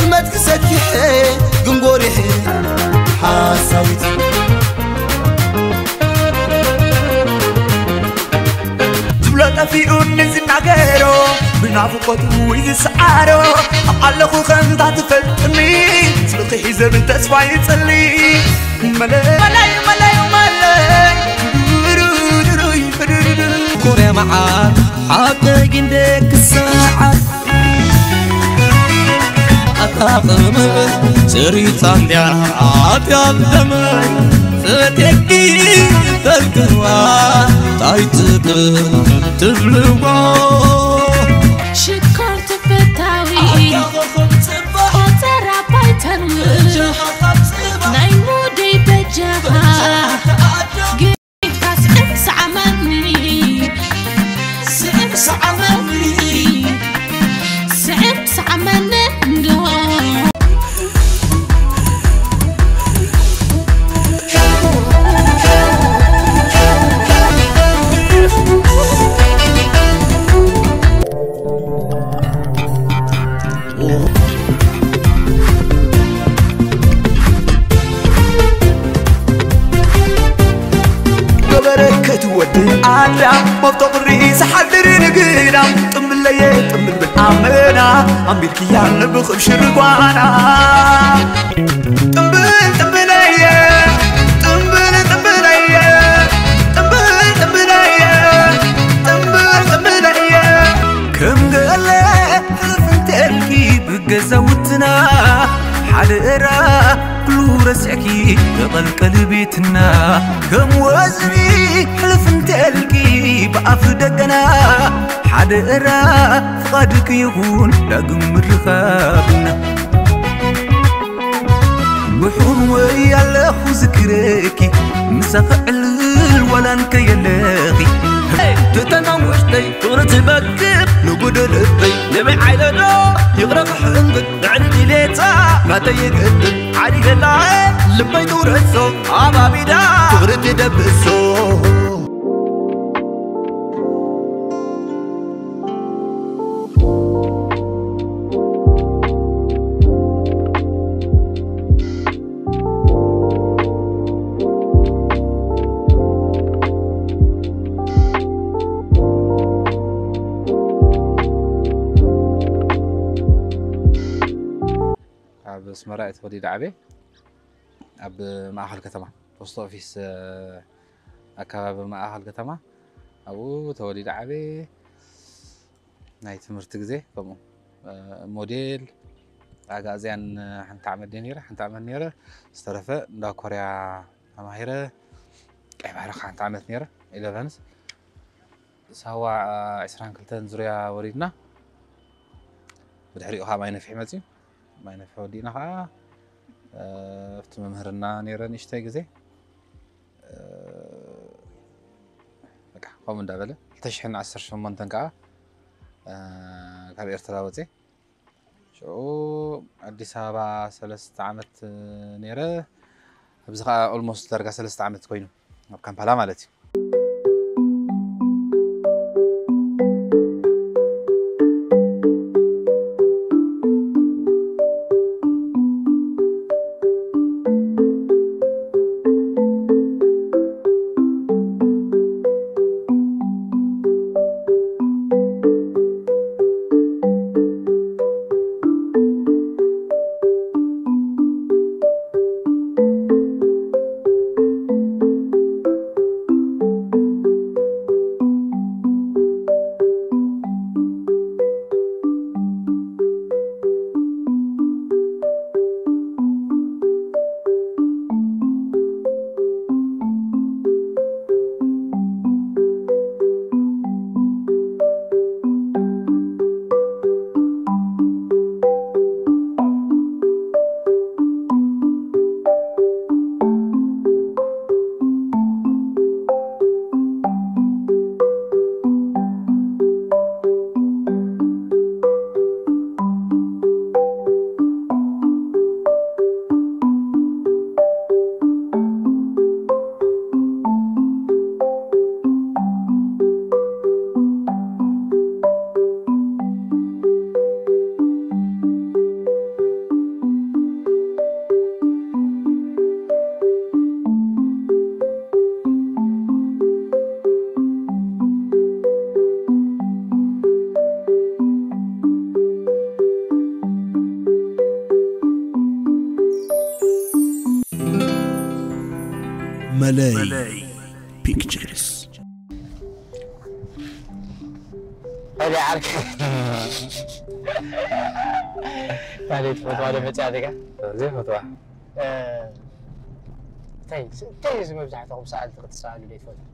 ጽልመት ክሰኪሐ ግን ጎሪሐ ሓሳዊት ትብሎ ጠፊኡኒ ዝናገሮ ብናፍቆት ወይ ዝሰዓሮ ኣለኹ ከምታ ትፈልጥኒ ጽልኺ ሒዘ ብተስፋ ይጽሊ መለይ መለይ መለይ መለይ ኩነ መዓት ሓቀይ ግን ደቂ ሰዓት ኣጣቕምር ስሪታ እንድያ ኣትያለመ ፈቴኪ ፈልክዋ ታይትብል ትብልዋ ሽኮር ተፈታዊ ቆጸራ ባይተርምር ናይ ሙደይ በጃኻ ግዴታ ስዕም ሰዓመኒ ስዕም ሰዓመኒ ስዕም ሰዓመኒ እንዶ በረከት ወዲ ኣዳም መፍቶ ቅሪ ዝሓድር ንግዳም ጥምለየ ጥምል ብል ኣመና ኣንቢርክያ ንብኽብ ሽርጓና ጥምብል ጥምብለየ ጥምብል ጥምብለየ ጥምብል ጥምብለየ ጥምብል ጥምብለየ ከም ገለ ሕልፍ እንተልኪ ብገዛውትና ሓደራ ኩሉ ረሲዕኪ ተቐልቀሊ ቤትና ከም ወዝቢ ሕልፍ እንተልኪ ብኣፍ ደገና ሓደራ ፍቓድኪ ይኹን ዳግም ምርኻብና ብሑር ወይ ኣለኹ ዝክረኪ ምሳኺ ዕልል ዋላ እንከየለኺ ትተና ውሽጠይ ፍቕሪ ትበክብ ንጉዶ ልበይ ንበይ ዓይለዶ ይቕረ ክሕንግድ ንዕሊ ድሌታ ናተይ ይግድድ ዓዲገላ ልበይ ትውረሶ ኣባቢዳ ፍቕሪ ትደብሶ ኣብ ኣስመራ እየ ተወሊደ ዓብየ። ኣብ ማእኸል ከተማ ፖስት ኦፊስ ኣከባቢ ማእኸል ከተማ ኣብኡ ተወሊደ ዓብየ። ናይ ትምህርቲ ግዜ ከምኡ ሞዴል ኣጋእዝያን ሓንቲ ዓመት ድየ ነይረ ሓንቲ ዓመት ነይረ ዝተረፈ እንዳ ኮርያ ተማሂረ ቀይ ባሕሪ ሓንቲ ዓመት ነይረ ኢለቨንስ ሳዋ ዕስራን ክልተን ዙርያ ወሪድና ብድሕሪኡ ከዓ ማይ ነፍሒ መፅዩ ማይ ነፍሒ ወዲእና ከዓ ኣብቲ መምህርና ነይረ ንእሽተይ ግዜ በቃ ከምኡ እንዳበለ ክልተ ሽሕን ዓሰርተ ሸሞንተን ከዓ ካብ ኤርትራ ወፅየ ሽዑ ኣዲስ ኣበባ ሰለስተ ዓመት ነይረ ኣብዚ ከዓ ኦልሞስት ዳርጋ ሰለስተ ዓመት ኮይኑ ኣብ ካምፓላ ማለት እዩ መለይ ፒክቸርስ። ወዲ ዓርክ ካልእ ትፈትዋ ዶ መፅያ ዲኻ? ዘይፈትዋ እንታይ እንታይ እዚ መብዛሕትኹም ሰኣልቲ ክትሰኣሉ ዘይትፈትዉ?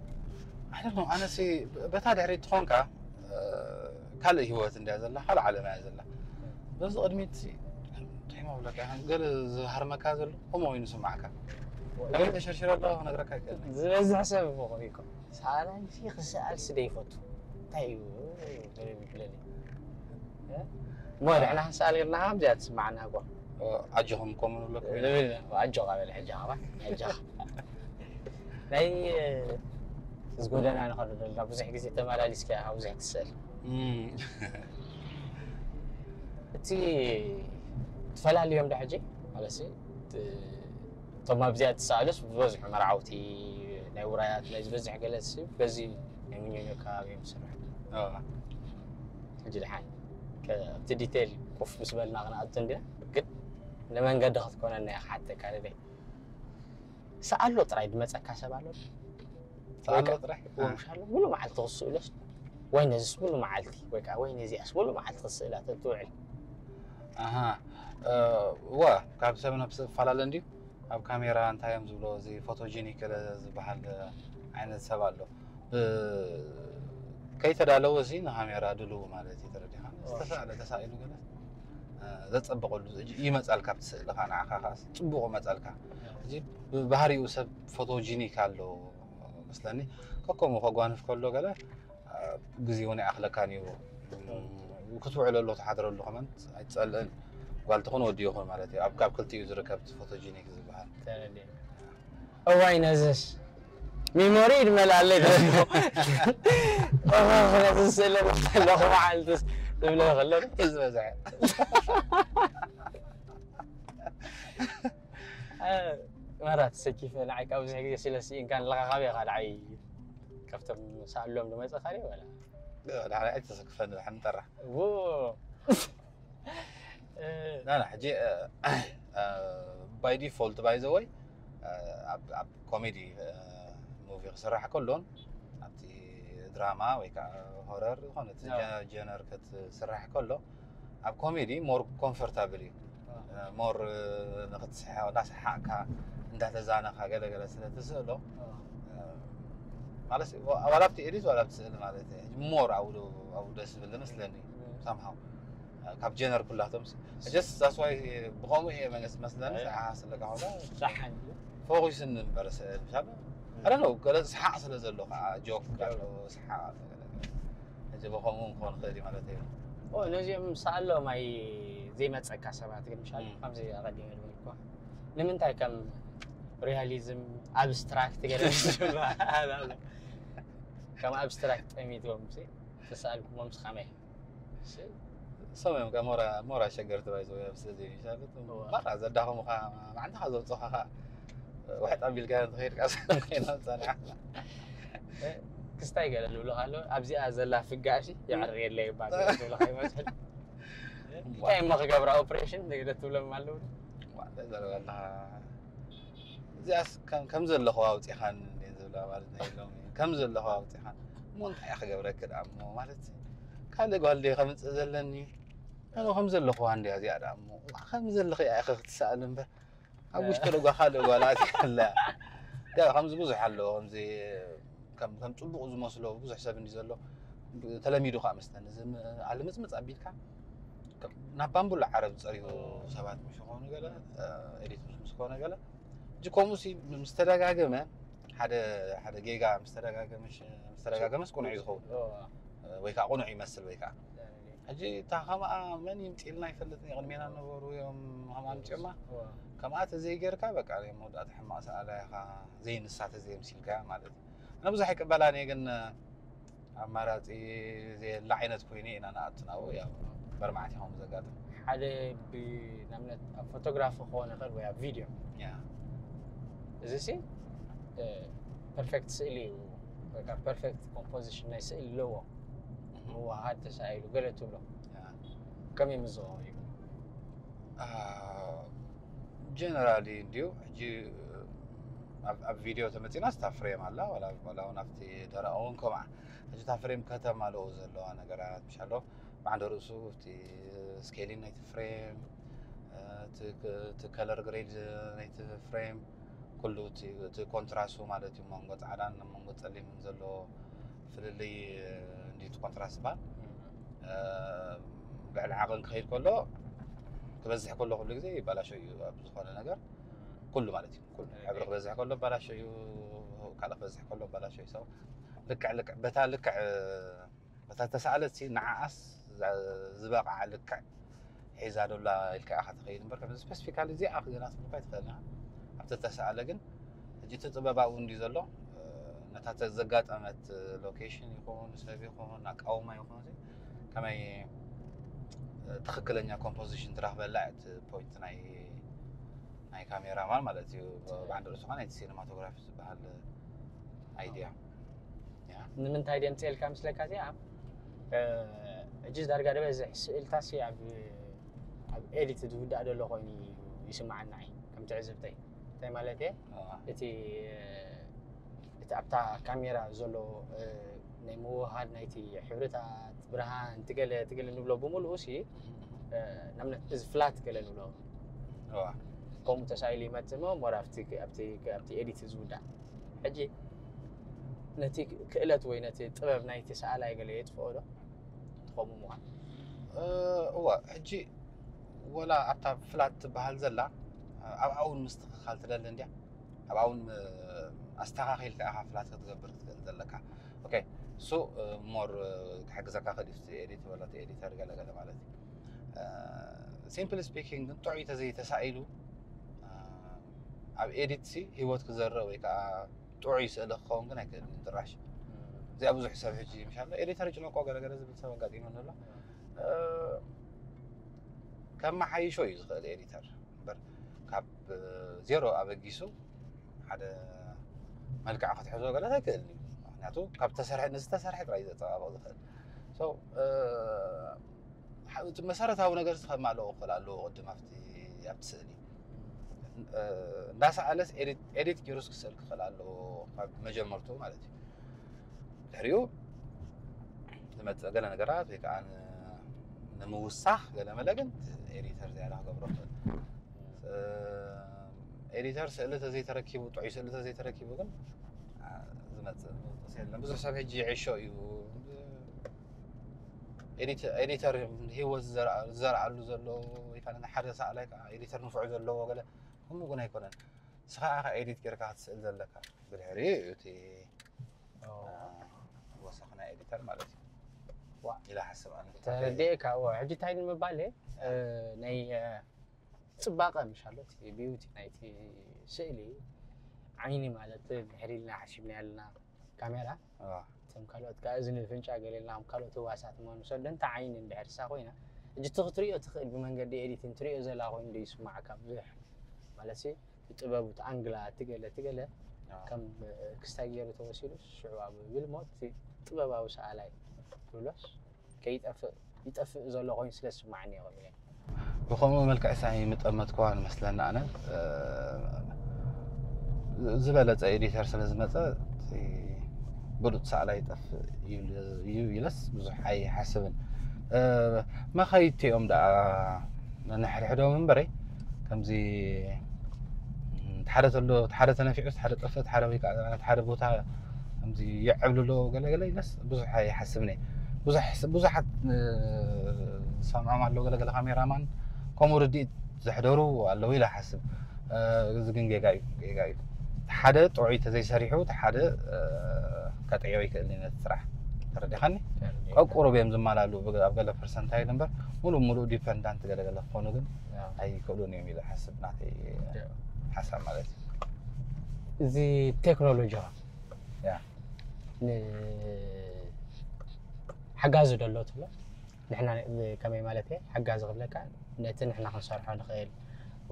ኣነ ኣነሲ በታ ድሕሪት ትኾንካ ካልእ ህይወት እንድያ ዘላ፣ ካልእ ዓለም እያ ዘላ። በዚ ቅድሚት እንታይ መብለካ ገለ ዝሃርመካ ዘሎ ከምኡ ኮይኑ ስማዕካ። ገለ ተሸርሽረ ኣለኹ ክነግረካ ይክእል። ዝበዝሕ ሰብ እኮ እዩ እኮ ሰኣላይ ሲ ክሰኣል ስደ ይፈቱ እንታይ እዩ ገለ ይብለኒ እሞ ንሕና ክንሰኣል ገርና ከምዚኣ ትስማዓና እኮ ኣጆኹም ከምኡ ንብለኩም ኢና። ዝብል ኣጆኻ በለ ሕጂ ኸባ ኣጆኻ ናይ እዚ ጎደና ንኸዶ ዘለና ብዙሕ ግዜ ተመላሊስካ ኢኻ ብዙሕ ትስእል እም፣ እቲ ትፈላልዮም ዶ ሕጂ ማለት እቶም ኣብዚኣ ትሰኣሉስ ዝበዝሑ መርዓውቲ ናይ ውራያት ናይ ዝበዝሕ ገለ ሲ በዚ ናይ ምኞኞ ከባቢ እዮም ዝስርሑ ኦ፣ ሕጂ ድሓን ከ- ኣብቲ ዲቴል ኮፍ ምስ በልና ክንኣቱ እንዲና ግን ንመንገዲ ክትኮነና እየ ክሓተካ ደለይ ሰኣሎ ጥራይ ዝመፀካ ሰብ ኣሎ ሰኣሎ ጥራይ? ወምሻሎ ሙሉ መዓልቲ ክስእሎስ ወይ ነዚስ ሙሉ መዓልቲ ወይ ከዓ ወይ ነዚኣስ ሙሉ መዓልቲ ክስእላ ተትውዕል ኣሃ፣ እ፣ ዋ፣ ካብ ሰብ ናብ ሰብ ይፈላለ እንድዩ። ኣብ ካሜራ እንታይ እዮም ዝብሎ፣ እዚ ፎቶጂኒክ ዝበሃል ዓይነት ሰብ ኣሎ። ብ-፣ ከይተዳለወ እዚ ንካሜራ ድልው ማለት እዩ፣ ተረዲኻ? ዝተሳእለ ተሳኢሉ ገለ፣ እ፣ ዘጸብቐሉ ይመጻልካ፣ ኣብቲ ስእልኻ ንዓኻ ኸኣ ጽቡቕ ይመጻልካ። እዚ ብባህሪኡ ሰብ ፎቶጂኒክ ኣሎ መስለኒ። ከከምኡ ከጓንፍ ከሎ ገለ፣ እ፣ ግዜ እውን ኣይኣኽለካን እዩ። ክትውዕለሉ ክትሓድረሉ ከመን ኣይትጸልእን። ጓል ትኹን ወዲ ይኹን ማለት እዩ። ኣብ ካብ ክልቲኡ ዝርከብ እቲ ፎቶጂኒክ ዝበሃል። ተረዲእ እዋይ ነዝስ ሚሞሪ ይድመልኣለይ ተለኹ ስእለ ኣለኹ መዓልትስ ዝብለ ከሎ ዝበዝሐ መራት ሰኪፈ ንዓይ ካብ ብዙሕ ግዜ ስለ ስኢንካ ንለኻኻብ ኢኻ ንዓይ ካብቶም ሰኣሎም ዝመፀኻ ድዩ ወላ ድሓን ኣይተሰክፈኒ ድሓን ጠራሕ ው ናና ሕጂ ባይ ዲፎልት ባይ ዘ ወይ ኣብ ኮሜዲ ሙቪ ክስራሕ ከሎን ኣብቲ ድራማ ወይ ከዓ ሆረር ዝኾነ እቲ አዎ። ጀነር ክትስራሕ ከሎ ኣብ ኮሜዲ ሞር ኮምፎርታብል እዩ ሞር ንክትስሐ እንዳሰሓቅካ እንዳተዛነካ ገለገለ ስለ ትስእሎ ማለት ዋላ ኣብቲ ኤዲት ዋላ ኣብቲ ስእሊ ማለት እዩ ሞር ኣብኡ ደስ ዝብል መስለኒ ሳምሃው ካብ ጀነር ኩላቶም just that's why ብኸምኡ እየ መገስ መስለኒ ሰሓ ስለካ ኾነ ሳሓን ፎኩስ ንበር ስእሊ ምሻሎ ኣለ ገለ ሰሓቅ ስለ ዘሎ ከዓ ጆክ ኣሎ ሰሓቅ ሕጂ ብኸምኡ ክኾን ክእል እዩ ማለት እዩ ነዚኦም ሰኣሎም ኣይ ዘይመፀካ ሰባት ግን ምሻል እም። ከምዚ ኣቐዲመ ዝበልኩ ንምንታይ ከም ሪያሊዝም ኣብስትራክት ገለ ዝበሃል ኣሎ። ከም ኣብስትራክት ጠሚትዎም ሲ ተሰኣልኩሞም ስኻመይ ሰም እዮም ሞራ ሞራ ሸገርቲ ባይዘ ኣብ ስለ ዘይሻለት እዋ። ማራ ዘዳኸሙኻ ማዕንታኻ ዘውፅኻኻ ውሕጥ ኣቢልካ ትኸይድ ቃስ ኮይና ፀኒዓ ክስታይ ገለ ዝብሉ ካለ ኣብዚኣ ዘላ ፍጋእሲ የዕርየለይ ባ ዝብሉ ከይመስል እንታይ እሞ ክገብራ ኦፕሬሽን ገለ ትብሎም ኣለዉ ዘረባና እዚኣስ ከም- ከም ዘለኹ ኣውፂኻን እንዴ ዝብላ ማለት ናይ ሎሚ ከም ዘለኹ ኣውፂኻን እሞ እንታይ እያ ክገብረክ ደኣ እሞ ማለት ካልእ ጓል ደ ከምፅእ ዘለኒ ኣነ ከም ዘለኹዋ እንዲያ እዚኣ ደኣ እሞ ከም ዘለኺ እያ ኢኸ ክትሰኣል እምበር ኣብ ውሽጢ ደጓ ካልእ ጓል ኣትያ ኣላ ያ ከምዚ ብዙሕ ኣለዎ ከምዚ ከም ከም ፅቡቕ ዝመስሎ ብዙሕ ሰብ እንዲ ዘሎ ተለሚዱ ከዓ መስተኒ እዚ ም- ኣልምፅምፅ ኣቢልካ ከም- ናብ ባምቡላ ዓረብ ዝፀርዩ ሰባት ምስ ኾኑ ገለ ኤዲት ምስ ምስ ኮነ ገለ እዚ ከምኡ ሲ ምስ ተደጋገመ ሓደ ሓደ ጌጋ ምስ ተደጋገመ ሽ- ምስ ተደጋገመስ ቁኑዕ እዩ ዝኸውን ወይ ከዓ ቁኑዕ ይመስል ወይ ከዓ ሕጂ እታ ከምኣ መን ይምፅልና ይፈልጥ ቅድሜና ነበሩ እዮም ከምኣ ምፅዮማ ከምኣ ተዘይጌርካ በቃ ናይ መወዳእታ ሕማቕ ሰኣላ ኢኻ ዘይንሳ ተዘየምሲልካ ማለት እዩ ኣነ ብዙሕ ኣይቅበላን እየ ግን ኣማራፂ ዘየለ ዓይነት ኮይኑ ኢና ንኣቱ ናብኡ ያው በርማዕቲ ከምኡ ዘጋጥም ሓደ ብናብነት ኣብ ፎቶግራፊ ክኾን ይኽእል ወይ ኣብ ቪድዮ ያ እዚ ሲ ፐርፌክት ስእሊ እዩ ወይ ከዓ ፐርፌክት ኮምፖዚሽን ናይ ስእሊ ኣለዎ ምውሃድ ተሳኢሉ ገለ ትብሎ ያ ከመይ ምስ ዝኸውን እዩ ጀነራሊ እንዲዩ ሕጂ ኣብ ቪድዮ ተመፂና ስታ ፍሬም ኣላ ዋላ እውን ኣብቲ ደረቕ እውን ከምኣ። ሕጂ እታ ፍሬም ከተማልኦ ዘለዋ ነገራት ምሻሎ ብዓንደ ርእሱ እቲ ስኬሊን ናይቲ ፍሬም፣ እቲ ከለር ግሬድ ናይቲ ፍሬም፣ ኩሉ እቲ ኮንትራሱ ማለት እዩ መንጎ ፃዕዳን መንጎ ፀሊምን ዘሎ ፍልልይ እንዲቲ ኮንትራስት ይበሃል። ልዕሊ ዓቐን ክኸይድ ከሎ ክበዝሕ ከሎ ኩሉ ግዜ ይባላሸው እዩ ኣብ ዝኾነ ነገር ኩሉ ማለት እዩ። ኩሉ ሕብሪ ክበዝሕ ከሎ ይባላሸው እዩ፣ ካልእ ክበዝሕ ከሎ ይባላሸው እዩ። ሰው ልክዕ ልክዕ በታ ልክዕ በታ ተሳእለት ሲ ንዓኣስ ዝበቕዓ ልክዕ ሒዛ ዶላ ኢልካ ኢኻ ትኸይድ እምበር ከም ስፔሲፊካሊ እዚኣ ክገና ትብልካ ይትኽእልና ኣብቲ ተሳእለ ግን ሕጂ እቲ ጥበብ ኣብኡ እንዲ ዘሎ ነታ ዘጋጠመት ሎኬሽን ይኹን ሰብ ይኹን ኣቃውማ ይኹን ከመይ ትኽክለኛ ኮምፖዚሽን ትረኽበላ እቲ ፖይንት ናይ ናይ ካሜራማን ማለት እዩ። ብዓንዲ ርእሱ ከኣ ናይቲ ሲኒማቶግራፊ ዝበሃል ኣይድያ። ንምንታይ ደምፅኤልካ ምስለካ እዚኣ ሕጂ ዳርጋ ደበዝሕ ስእልታሲ ኣብ ኣብ ኤዲት ዝውዳእ ዘሎ ኮይኑ ይስማዓና እዩ ከም ትዕዝብተይ። እንታይ ማለት እየ? እቲ እቲ ኣብታ ካሜራ ዘሎ ናይ ምውሃድ ናይቲ ሕብርታት ብርሃን ትገለ ትገለ ንብሎ ብምሉኡ ሲ ናብነት እዚ ፍላት ገለ ንብሎ ከምኡ ተሳኢሉ ይመፅእ ሞ ሞር ኣብቲ ኤዲት ዝውዳእ ሕጂ ነቲ ክእለት ወይ ነቲ ጥበብ ናይቲ ሰኣላይ ገለ የጥፍኦ ዶ ትኸሙ ምዃን እዋ ሕጂ ወላ ኣብታ ፍላት ትበሃል ዘላ ኣብኣ እውን ምስትኽኻል ትደሊ እንድያ ኣብኣ እውን ኣስተኻኺልካ ኢኻ ፍላት ክትገብር ክትክእል ዘለካ እሱ ሞር ክሕግዘካ ክእል ኤዲት ወላ ኤዲተር ገለገለ ማለት እዩ ሲምፕል ስፒኪንግ ግን ጥዑይ ተዘይተሳኢሉ ኣብ ኤዲት ሲ ህይወት ክዘርእ ወይ ከዓ ጥዑይ ስእሊ ክኸውን ግን ኣይክእልን ጥራሽ እዚኣ ብዙሕ ሰብ ሕጂ ምሻሎ ኤዲተር ጭነቆ ገለገለ ዝብል ሰብ ኣጋጢመ ኣሎ ከመሓይሾ እዩ ዝኽእል ኤዲተር እምበር ካብ ዜሮ ኣበጊሱ ሓደ መልክዕ ክትሕዞ ገለ ኣይክእልን እዩ ምክንያቱ ካብ ተሰርሐ ንዝተሰርሐ ጥራይ ዘፀባበቕ ዝኽእል እቲ መሰረታዊ ነገር ዝተማልኦ ክኽእል ኣለዎ ቅድም ኣብቲ ኣብቲ ስእሊ እንዳሰኣለስ ኤዲት ገይሩስ ክስእል ክኽእል ኣለዎ ካብ መጀመርቱ ማለት እዩ ድሕሪኡ ዝመፅእ ገለ ነገራት ወይ ከዓ ንምውሳኽ ገለ መለ ግን ኤዲተር ዝያዳ ክገብሮ ክእል ኤዲተር ስእሊ ተዘይተረኪቡ ጥዑይ ስእሊ ተዘይተረኪቡ ግን ዝመፅእ ምውቅስ የለን ብዙሕ ሰብ ሕጂ ይዕሾ እዩ ኤዲተር ህይወት ዝዘርኣሉ ዘሎ ወይ ሓደ ሰኣላይ ከዓ ኤዲተር ንፍዑ ዘለዎ ገለ ከምኡ ግን ኣይኮነን ንስኻ ኢኻ ኤዲት ጌርካ ክትስእል ዘለካ ብድሕሪ እቲ ወሰኽና ኤዲተር ማለት እዩ ኢላ ሓስብ ኣነ ተረዲኤካ ሕጂ እንታይ ንምባል ናይ ፅባቐ ምሻሎ እቲ ቢዩቲ ናይቲ ስእሊ ዓይኒ ማለት ድሕሪ ኢልና ሓሲብና ያለና ካሜራ እቶም ካልኦት ከዓ እዝኒ ፍንጫ ገሌልና ከም ካልኦት ህዋሳት እሞ ንሰዶ እንተ ዓይኒ እንድሕር ሳ ኮይና እጅ እቲ ክትሪኦ ትኽእል ብመንገዲ ኤዲቲን ትሪኦ ዘላ ኮይኑ ዶ ይስማዓካ ብዙሕ ማለት እቲ ጥበቡ እቲ ኣንግላ እቲ ገለ እቲ ገለ ከም ክስታይ ገይሩ ተወሲዱ ሽዑ ኣብ ብል ሞ እቲ ጥበባዊ ሰኣላይ ትብሎስ ከይጠፍእ ይጠፍእ ዘሎ ኮይኑ ስለ ዝስማዓኒ ይኸውን እየ ብኸምኡ መልክዕ ሳይ ምጠመትኩዋ ንመስለኒ ኣነ ዝበለፀ ኤዲተር ስለ ዝመፀ ብሉፅ ሰኣላ ይጠፍእ እዩ ኢለስ ብዙሕ ኣይሓስብን መኻይድቲ እዮም ደኣ ነንሕድሕዶም እምበረይ ከምዚ ሓደ ተሎ ሓደ ተነፊዑ ሓደ ጠፈት ሓደ ወይ ሓደ ቦታ ከምዚ ይዕብልሎ ገለገለ ኢለስ ብዙሕ ኣይሓስብን እየ ብዙሕ ብዙሓት ዝሰምዖም ኣለዉ ገለገለ ካሜራማን ከምኡ ርድኢት ዘሕደሩ ኣለዉ ኢለ ሓስብ እዚ ግን ጌጋ እዩ ጌጋ እዩ ሓደ ጥዑይ ተዘይሰሪሑ ሓደ ከጥዕዮ ይክእል ነቲ ስራሕ ተረዲኻኒ ቀቁሩብ እዮም ዝማላሉ ኣብ ገለ ፐርሰንት ኣይል እምበር ሙሉእ ሙሉእ ዲፐንዳንት ገለገለ ክኾኑ ግን ኣይክእሉን እዮም ኢለ ሓስብ ናተይ ሓሳብ ማለት እዩ እዚ ቴክኖሎጂ ሓጋዚ ደሎ ትብሎ ንሕና ከመይ ማለት እየ ሓጋዚ ክብለካ ነቲ ንሕና ክንሰርሖ ንኽእል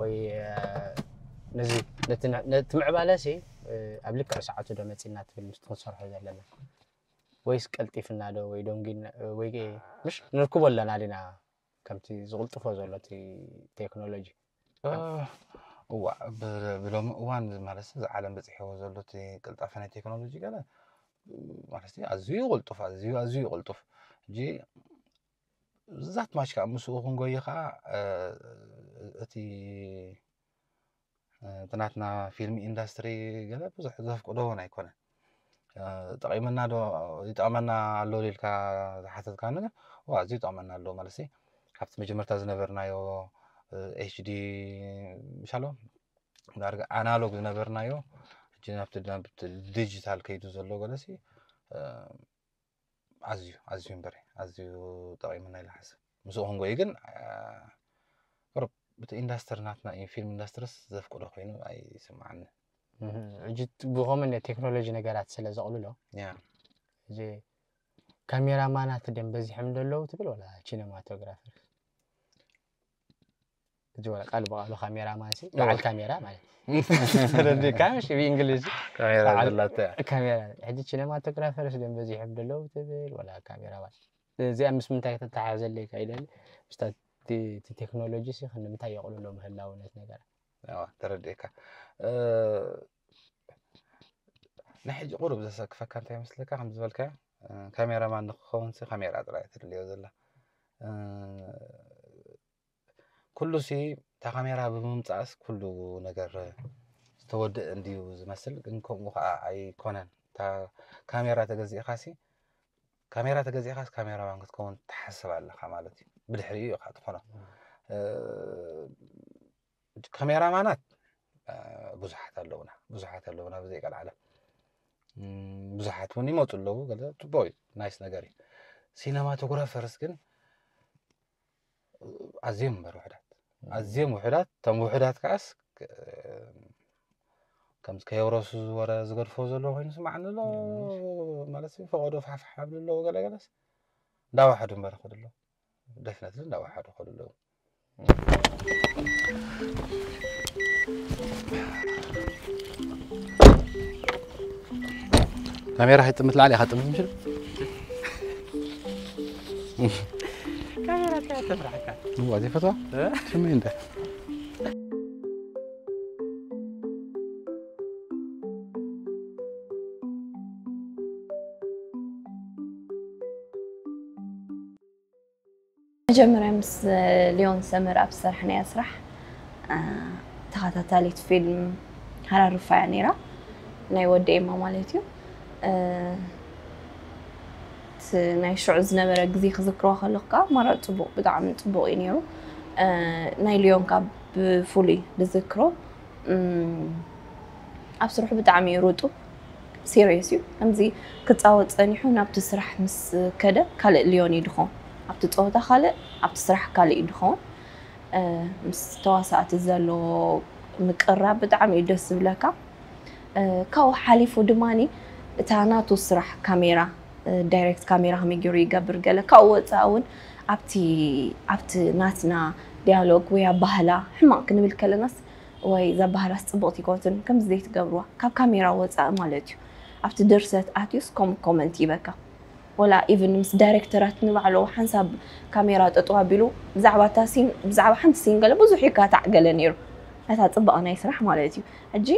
ወይ ነዚ ነቲ ምዕባለ ሲ ኣብ ልክዕ ሰዓቱ ዶ መፂና ትብል ምስቲ ክንሰርሖ ዘለና ወይስ ቀልጢፍና ዶ ወይ ደንጊ ወይ ምሽ ንርክቦ ኣለና ዲና ከምቲ ዝቕልጥፎ ዘሎ እቲ ቴክኖሎጂ እዋ፣ ብ-፣ ብሎሚ እዋን ማለት እዚ ዓለም በፂሕዎ ዘሎ እቲ ቅልጣፈ ናይ ቴክኖሎጂ ገለ ማለት ኣዝዩ ይቕልጡፍ፣ ኣዝዩ፣ ኣዝዩ ይቕልጡፍ። ሕጂ ዛት ማች ከዓ ምስኡ ክንጎይ ከዓ፣ እ፣ እቲ፣ እ፣ እቲ ናትና ፊልም ኢንዳስትሪ ገለ ብዙሕ ዘፍቅዶ እውን ኣይኮነን። እ፣ ጠቒምና ዶ፣ ይጠቕመና ኣሎ ኢልካ ዝሓተትካ ነገር፣ ዋ፣ ኣዝዩ ይጠቕመና ኣሎ ማለት ሲ፣ ካብቲ መጀመርታ ዝነበርናዮ፣ እ፣ ኤች ዲ ምሻሎ፣ ዳርጋ ኣናሎግ ዝነበርናዮ፣ ሕጂ ናብቲ፣ ናብቲ ዲጂታል ከይዱ ዘሎ ገለሲ፣ እ፣ ኣዝዩ፣ ኣዝዩ እምበረ፣ ኣዝዩ ጠቒሙና ኢለ ሓስብ። ምስኡ ክንጎይ ግን፣ እ፣ ቁሩብ እቲ ኢንዳስትሪ ናትና እዩ፣ ፊልም ኢንዳስትሪስ ዘፍቅዶ ኮይኑ ኣይስምዓኒ። እህ፣ ሕጂ ብኸምኡ ናይ ቴክኖሎጂ ነገራት ስለ ዘቕልሎ፣ ያ። እዚ ካሜራማናት ድዮም በዚሖም ዘለዉ ትብል ወላ ሲነማቶግራፈር? እዚ ወላ ቃል ብቓሉ ካሜራማን ሲ፣ እዎ። በዓል ካሜራ ማለት። ተረዲእካ ምሽ ብእንግሊዝ? ካሜራ በዓል ዘላታ እያ። ካሜራ። ሕጂ ሲነማቶግራፈርስ ድዮም በዚሖም ዘለዉ ትብል ወላ ካሜራማን? እዚኣ ምስ ምንታይ ከተተሓሕዘለይ ኢኻ ኢለኒ። ምስታ እቲ፣ እቲ ቴክኖሎጂ ሲ ክንምንታይ የቕልሎ ምህላው ነት ነገር? እዋ፣ ተረዲእካ። እ፣ ናይ ሕጂ ቁሩብ ዘሰክፈካ እንታይ ይመስለካ? ከም ዝበልካዮ፣ እ፣ ካሜራማን ንክኸውን ሲ ካሜራ ጥራይ እያ ተድልዮ ዘላ። እ፣ ኩሉ ሲ እታ ካሜራ ብምምጻእስ ኩሉ ነገር ዝተወደአ እንድዩ ዝመስል፣ ግን ከምኡ ከዓ ኣይኮነን። እታ ካሜራ ተገዚእካ ሲ፣ ካሜራ ተገዚእካስ ካሜራማን ክትከውን ትሓስብ ኣለኻ ማለት እዩ። ብድሕሪኡ ኢኻ ትኾኖ። እ፣ ካሜራማናት፣ እ፣ ብዙሓት ኣለውና፣ ብዙሓት ኣለውና ብዘይ ቀልዓለም። እም፣ ብዙሓት እውን ይመፁ ኣለዉ፣ ገለ ፅቡቕ እዩ፣ ናይስ ነገር እዩ። ሲነማቶግራፈርስ ግን ኣዝዮም እምበር ውሑዳት፣ ኣዝዮም ውሑዳት። እቶም ውሑዳት ከዓስ፣ እ፣ ከምዚ ከየውረሱ ዝወረ ዝገድፎ ዘሎ ኮይኑ ስማዕኒ ኣሎ። እም። ማለት እዩ፣ ፈቐዶ ፋሕፋሕ ኣብሉ ኣለዉ፣ ገለ ገለስ እንዳወሓዱ እምበር ይኸዱ ኣለዉ። ደፍነትሊ እንዳወሓዱ ይኸዱ ኣለዉ። ካሜራ ከይጥምት ላዕሊ ኢኻ ጥምት ምሽል? ካሜራ እንታይ ተፍራሕካ? እዋ፣ ዘይፈትዋ? እ? ስመይ እንደ። መጀመርያ ምስ ሊዮን ሰመር ኣብ ዝሰርሕናያ ስራሕ፣ አ፣ ተኸታታሊት ፊልም ሃራርፋ እያ ነይራ። ናይ ወዲ ኤማ ማለት እዩ። እ፣ እቲ ናይ ሽዑ ዝነበረ ግዜ ክዝክሮ ከለኹ ከዓ ማራ ጽቡቕ፣ ብጣዕሚ ጽቡቕ እዩ ነይሩ። እ፣ ናይ ሊዮን ከዓ ብፍሉይ ዝዝክሮ፣ እም፣ ኣብ ስርሑ ብጣዕሚ እዩ ርጡብ፣ ሲሪየስ እዩ። ከምዚ ክጻወት ጸኒሑ ናብቲ ስራሕ ምስ ከደ ካልእ ሊዮን እዩ ድኾን። ኣብቲ ጸወታ ካልእ፣ ኣብቲ ስራሕ ካልእ እዩ ድኾን። እ፣ ምስ ተዋሳእቲ ዘሎ ምቅርራብ ብጣዕሚ እዩ ደስ ዝብለካ። እ፣ ካብኡ ሓሊፉ ድማኒ እታ ናቱ ስራሕ ካሜራ፣ እ፣ ዳይሬክት ካሜራ ከመይ ገይሩ ይገብር ገለ፣ ካብኡ ወጻኢ እውን ኣብቲ፣ ኣብቲ ናትና ዲያሎግ ወይ ኣባህላ ሕማቕ ክንብል ከለናስ ወይ እዛ ባህላስ ጽቡቕቲ ኣይኮነትን፣ ከምዚ ዘይትገብርዋ፣ ካብ ካሜራ ወጻኢ ማለት እዩ። ኣብቲ ድርሰት ኣትዩስ ከምኡ ኮመንት ይበካ። ወላ ኢቭን ምስ ዳይሬክተራት ንባዕሉ ሓንሳብ ካሜራ ጠጠው ኣቢሉ ብዛዕባ እታ ሲን፣ ብዛዕባ ሓንቲ ሲን ገለ ብዙሕ ይካታዕ ገለ ነይሩ። ነታ ጽባቐ ናይ ስራሕ ማለት እዩ። ሕጂ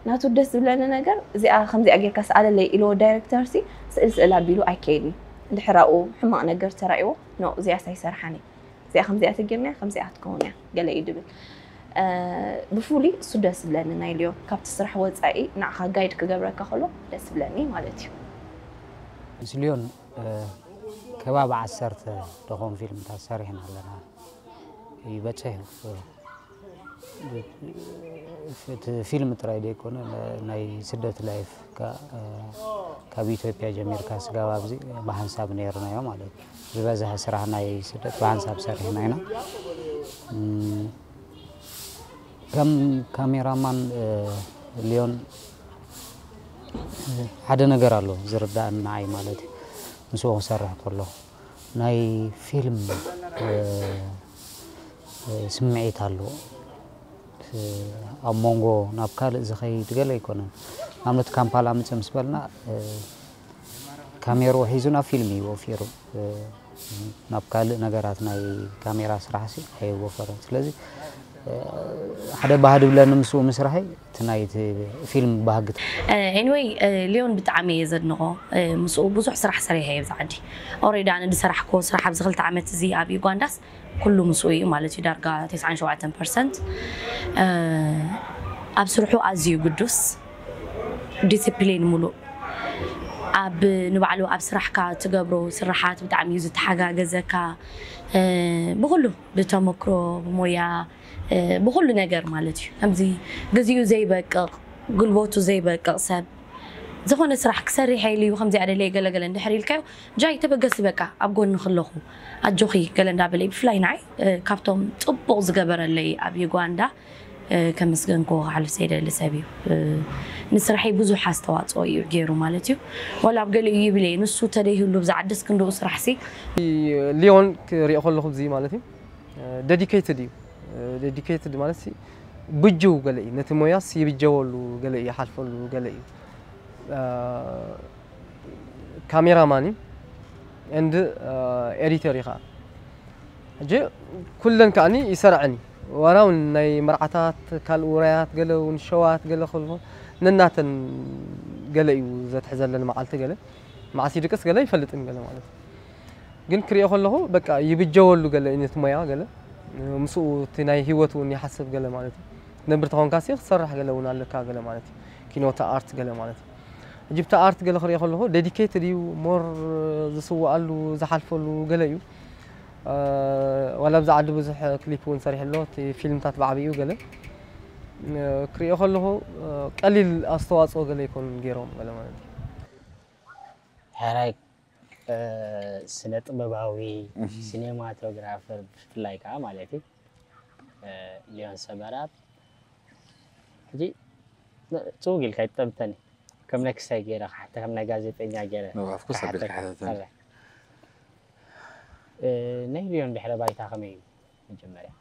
ናቱ ደስ ዝብለኒ ነገር እዚኣ ከምዚኣ ጌርካ ስኣለለይ ኢልዎ ዳይሬክተር ሲ ስእል ስእል ኣቢሉ ኣይከይድን። ድሕራኡ ሕማቕ ነገር ተራእይዎ ኖ እዚኣስ ኣይሰርሓን እየ። እዚኣ ከምዚኣ ተጌርናያ ከምዚኣ ክትከውን እያ ገለ እዩ ድብል። እ፣ ብፍሉይ እሱ ደስ ዝብለኒ ናይ ሊዮን ካብቲ ስራሕ ወፃኢ ንዓኻ ጋይድ ክገብረካ ከሎ ደስ ዝብለኒ ማለት እዩ። ምስ ሊዮን፣ እ፣ ከባቢ ዓሰርተ ደኾን ፊልምታት ሰሪሕና ኣለና። ይበፅሕ እዩ። እቲ ፊልም ጥራይ ዘይኮነ፣ ነ-፣ ናይ ስደት ላይፍ፣ ካ-፣ ካብ ኢትዮጵያ ጀሚርካ ስጋብ ኣብዚ ብሓንሳብ ነይርናዮ ማለት እዩ። ዝበዝሐ ስራሕ ናይ ስደት ብሓንሳብ ሰሪሕና ኢና። እም፣ ከም ካሜራማን፣ እ፣ ሊዮን፣ እ፣ ሓደ ነገር ኣሎ ዝርዳእኒ ንዓይ ማለት እዩ። ምስኡ ክሰርሕ ከለኹ ናይ ፊልም፣ እ፣ እ፣ ስምዒት ኣለዎ። እ፣ ኣብ መንጎ ናብ ካልእ ዝኸይድ ገለ ኣይኮነን። ንኣብነት ካምፓላ ምጽእ ምስ በልና፣ እ፣ ካሜርኡ ሒዙ ናብ ፊልም እዩ ወፊሩ። እ፣ ናብ ካልእ ነገራት ናይ ካሜራ ስራሕሲ ኣይወፈረን። ስለዚ ሓደ ባህዲ ብለኒ ምስኡ ምስራሐይ እቲ ናይቲ ፊልም ባህግት ኤኒወይ ሊዮን ብጣዕሚ እየ ዘድንቆ። ምስኡ ብዙሕ ስራሕ ሰሪሐ እየ ብዛ ዓዲ። ኦሬዲ ኣነ ዝሰራሕኮ ስራሕ ኣብዚ ክልተ ዓመት እዚ ኣብ ዩጋንዳስ ኩሉ ምስኡ እዩ ማለት እዩ። ዳርጋ ተስዓን ሸውዓተን ፐርሰንት ኣብ ስርሑ ኣዝዩ ግዱስ፣ ዲስፕሊን ሙሉእ ኣብ ንባዕሉ ኣብ ስራሕካ ትገብሮ ስራሓት ብጣዕሚ እዩ ዝተሓጋገዘካ። ብኩሉ ብተመክሮ፣ ብሞያ፣ ብኩሉ ነገር ማለት እዩ። ከምዚ ግዚኡ ዘይበቅቕ፣ ጉልበቱ ዘይበቅቕ ሰብ ዝኾነ ስራሕ ክሰርሕ ኢሉ እዩ ከምዚ ኣደለየ ገለገለ እንድሕር ኢልካዮ፣ ጃይ ተበገሲ በቃ ኣብ ጎንኺ ኣለኹ ኣጆኺ ገለ እንዳበለ እዩ። ብፍላይ ንዓይ ካብቶም ፅቡቕ ዝገበረለይ ኣብ ዩጋንዳ ከመስገንክዎ ክሓልፍ ዘይደሊ ሰብ እዩ። ንስራሐይ ብዙሕ ኣስተዋፅኦ እዩ ገይሩ ማለት እዩ። ዋላ ኣብ ገሊኡ ይብል እየ ንሱ ተደይህሉ ብዛ ዓድስ ክንድኡ ስራሕ ሲ ሊዮን ክሪኦ ከለኹ እዚ ማለት እዩ dedicated እዩ። Dedicated ማለት ሲ ብጅው ገለ እዩ፣ ነቲ ሞያስ ይብጀወሉ ገለ እዩ፣ ይሓልፈሉ ገለ እዩ። ካሜራማን እዩ and ኤዲተር እዩ ከዓ። ሕጂ ኩለን ከዓኒ ይሰርዐን እዩ። ዋላ እውን ናይ መርዓታት ካልእ ውራያት ገለ እውን ሸዋት ገለ ከሎ ነናተን ገለ እዩ ዘትሕዘለን መዓልቲ ገለ መዓስ ይድቅስ ገለ ይፈልጥን ገለ ማለት እዩ። ግን ክሪኦ ከለኹ በቃ ይብጀወሉ ገለ እዩ ነቲ ሞያ ገለ ምስኡ እቲ ናይ ህይወት እውን ይሓስብ ገለ ማለት እዩ። ነብር ተኾንካ ሲ ክትሰርሕ ገለ እውን ኣለካ ገለ ማለት እዩ። ኪኖ እቲ ኣርት ገለ ማለት እዩ። ሕጂ ብቲ ኣርት ገለ ክሪኦ ከለኹ dedicated እዩ more ዝስወኣሉ ዝሓልፈሉ ገለ እዩ። ዋላ ኣብዚ ዓዲ ብዙሕ ክሊፕ እውን ሰሪሑ ኣሎ። እቲ ፊልምታት ብዓብኡ ገለ ክሪኦ ከለኹ ቀሊል ኣስተዋፅኦ ገለ ኣይኮኑን ገይሮም ገለ ማለት እዩ። ሕራይ ስነ ጥበባዊ ሲኔማቶግራፈር ብፍላይ ከዓ ማለት እዩ ሊዮን ሰበራ ሕጂ ፅውግ ኢልካ ይጠምተኒ ከም ናይ ክሳይ ገይረ ክሓተ ከም ናይ ጋዜጠኛ ገይረ No, of course ኣቢልካ ሓተተኒ። ናይ ሊዮን ድሕረ ባይታ ከመይ እዩ? መጀመርያ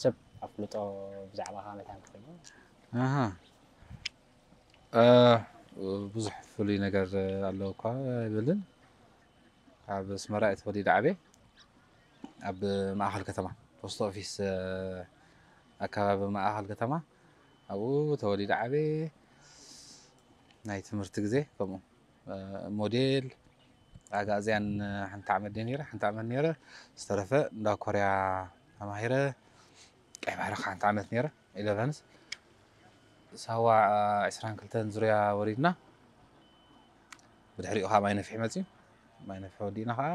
ሰብ ኣፍልጦ ብዛዕባ ካመታ ክፈልጥ ኣሃ ብዙሕ ፍሉይ ነገር ኣለዎ እኳ ኣይብልን። ኣብ ኣስመራ እየ ተወሊደ ዓብየ። ኣብ ማእኸል ከተማ ፖስት ኦፊስ ኣከባቢ ማእኸል ከተማ ኣብኡ ተወሊደ ዓብየ። ናይ ትምህርቲ ግዜ ከምኡ ሞዴል ኣጋእዝያን ሓንቲ ዓመት ድየ ነይረ፣ ሓንቲ ዓመት ነይረ። ዝተረፈ እንዳ ኮርያ ተማሂረ። ቀይ ባሕሪ ሓንቲ ዓመት ነይረ። ኢለቨንስ ሳዋ ዕስራን ክልተን ዙርያ ወሪድና። ብድሕሪኡ ከዓ ማይ ነፍሒ መፅዩ። ማይ ነፍሒ ወዲእና ከዓ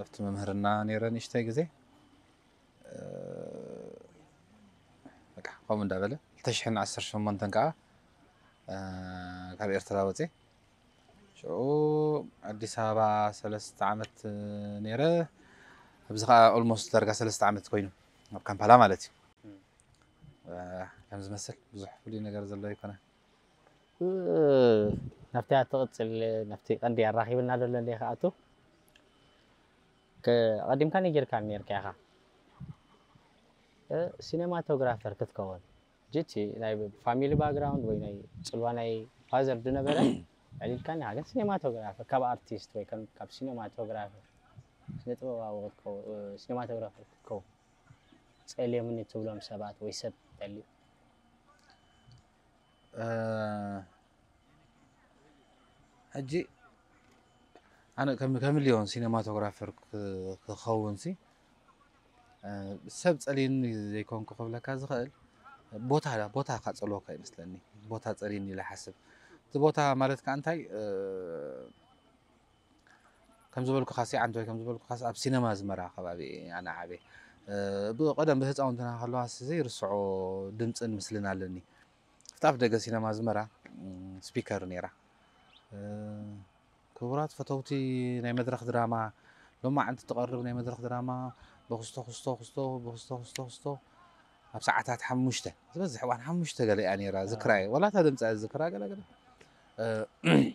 ኣብቲ መምህርና ነይረ ንእሽተይ ግዜ። በቃ ከምኡ እንዳበለ ክልተ ሽሕን ዓሰርተ ሸሞንተን ከዓ ካብ ኤርትራ ወፅየ። ሽዑ ኣዲስ ኣበባ ሰለስተ ዓመት ነይረ። ኣብዚ ከዓ ኦልሞስት ዳርጋ ሰለስተ ዓመት ኮይኑ ኣብ ካምፓላ ማለት እዩ። ከም ዝመስል ብዙሕ ፍሉይ ነገር ዘሎ ኣይኮነ። ናብቲ ትቕፅል ናብቲ ቀንዲ ኣራኺብና ዘሎ እንደ ክኣቱ ቀዲምካ ነጊርካ ነርካ ኢኻ ሲኔማቶግራፈር ክትከውን ጅቲ ናይ ፋሚሊ ባክግራውንድ ወይ ናይ ፅልዋ ናይ ፋዘር ዝነበረ ዕሊልካ ኒኻ ግን ሲኔማቶግራፈር ካብ ኣርቲስት ወይ ከም ካብ ሲኔማቶግራፈር ስነ ጥበባዊ ክትከው ሲኔማቶግራፈር ክትከው ፀልዮምኒ ትብሎም ሰባት ወይ ሰብ ተልዩ ሕጂ ኣነ ከም ከም ሊዮን ሲኔማቶግራፈር ክኸውን ሲ ሰብ ጸልዩኒ ዘይኮንኩ ክብለካ ዝኽእል ቦታ ቦታ ካጸልወካ ይመስለኒ። ቦታ ጸልዩኒ ኢለ ሓስብ። እቲ ቦታ ማለት ከኣ እንታይ ከም ዝበልኩኻ ሲ ዓንተወይ ከም ዝበልኩኻስ ኣብ ሲነማ ኣዝመራ ከባቢ ኣነ ዓብየ። ብቐደም ብህፃውንትና ከለዋ ሲ ዘይርስዖ ድምፅን ምስልን ኣለኒ። ኣብቲ ኣፍ ደገ ሲነማ ኣዝመራ ስፒከር ነይራ። ክቡራት ፈተውቲ ናይ መድረኽ ድራማ ሎማዓንቲ ትቐርብ ናይ መድረኽ ድራማ ብክስቶ ክስቶ ክስቶ ብክስቶ ክስቶ ክስቶ ኣብ ሰዓታት ሓሙሽተ ዝበዝሕ እዋን ሓሙሽተ ገለ እያ ነይራ ዝክራ እየ ዋላ እታ ድምፃ እየ ዝክራ ገለ ገለ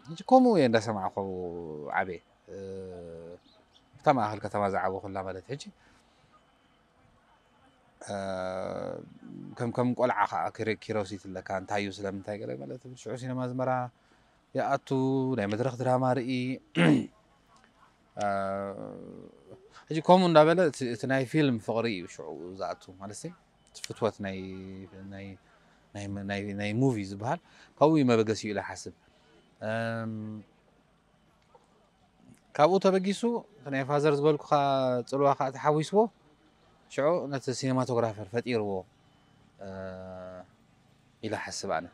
ሕጂ ከምኡ እየ እንዳሰማዕኩ ዓብየ እታ ማእኸል ከተማ ዝዓበኹላ ማለት ሕጂ ከም ከም ቆልዓ ከዓ ኪሮሲት ኣለካ እንታይ እዩ ስለምንታይ ገለ ማለት ሽዑ ሲነማ ኣዝመራ ይኣቱ ናይ መድረኽ ድራማ ርኢ ሕጂ ከምኡ እንዳበለ እቲ እቲ ናይ ፊልም ፍቕሪ እዩ ሽዑ ዝኣቱ ማለት ሲ እቲ ፍትወት ናይ ናይ ናይ ናይ ናይ ሙቪ ዝበሃል ካብኡ እዩ መበገሲኡ ኢለ ሓስብ። እም፣ ካብኡ ተበጊሱ እቲ ናይ ፋዘር ዝበልኩኻ ጽልዋ ከዓ ተሓዊስዎ ሽዑ ነቲ ሲኔማቶግራፈር ፈጢርዎ እ፣ ኢለ ሓስብ ኣነ።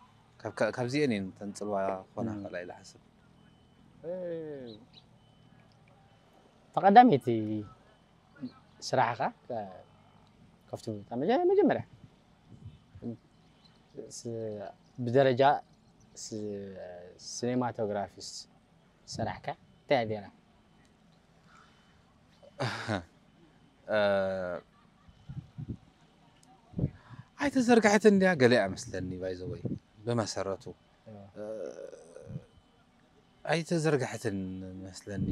ካብ- ካብ- ካብዚኤን እየን እተን ጽልዋ ክኾና ም። ክኽእላ ኢለ ሓስብ። ተቐዳመይቲ ስራሕኻ ካብቲ መጀመርያ ብደረጃ ሲኔማቶግራፊስት ዝሰራሕካ እንታይ እያ ነይራ? ኣይተዘርግሐትን እንድያ ገለ እያ መስለኒ ባይዘወይ ብመሰረቱ ኣይተዘርግሐትን መስለኒ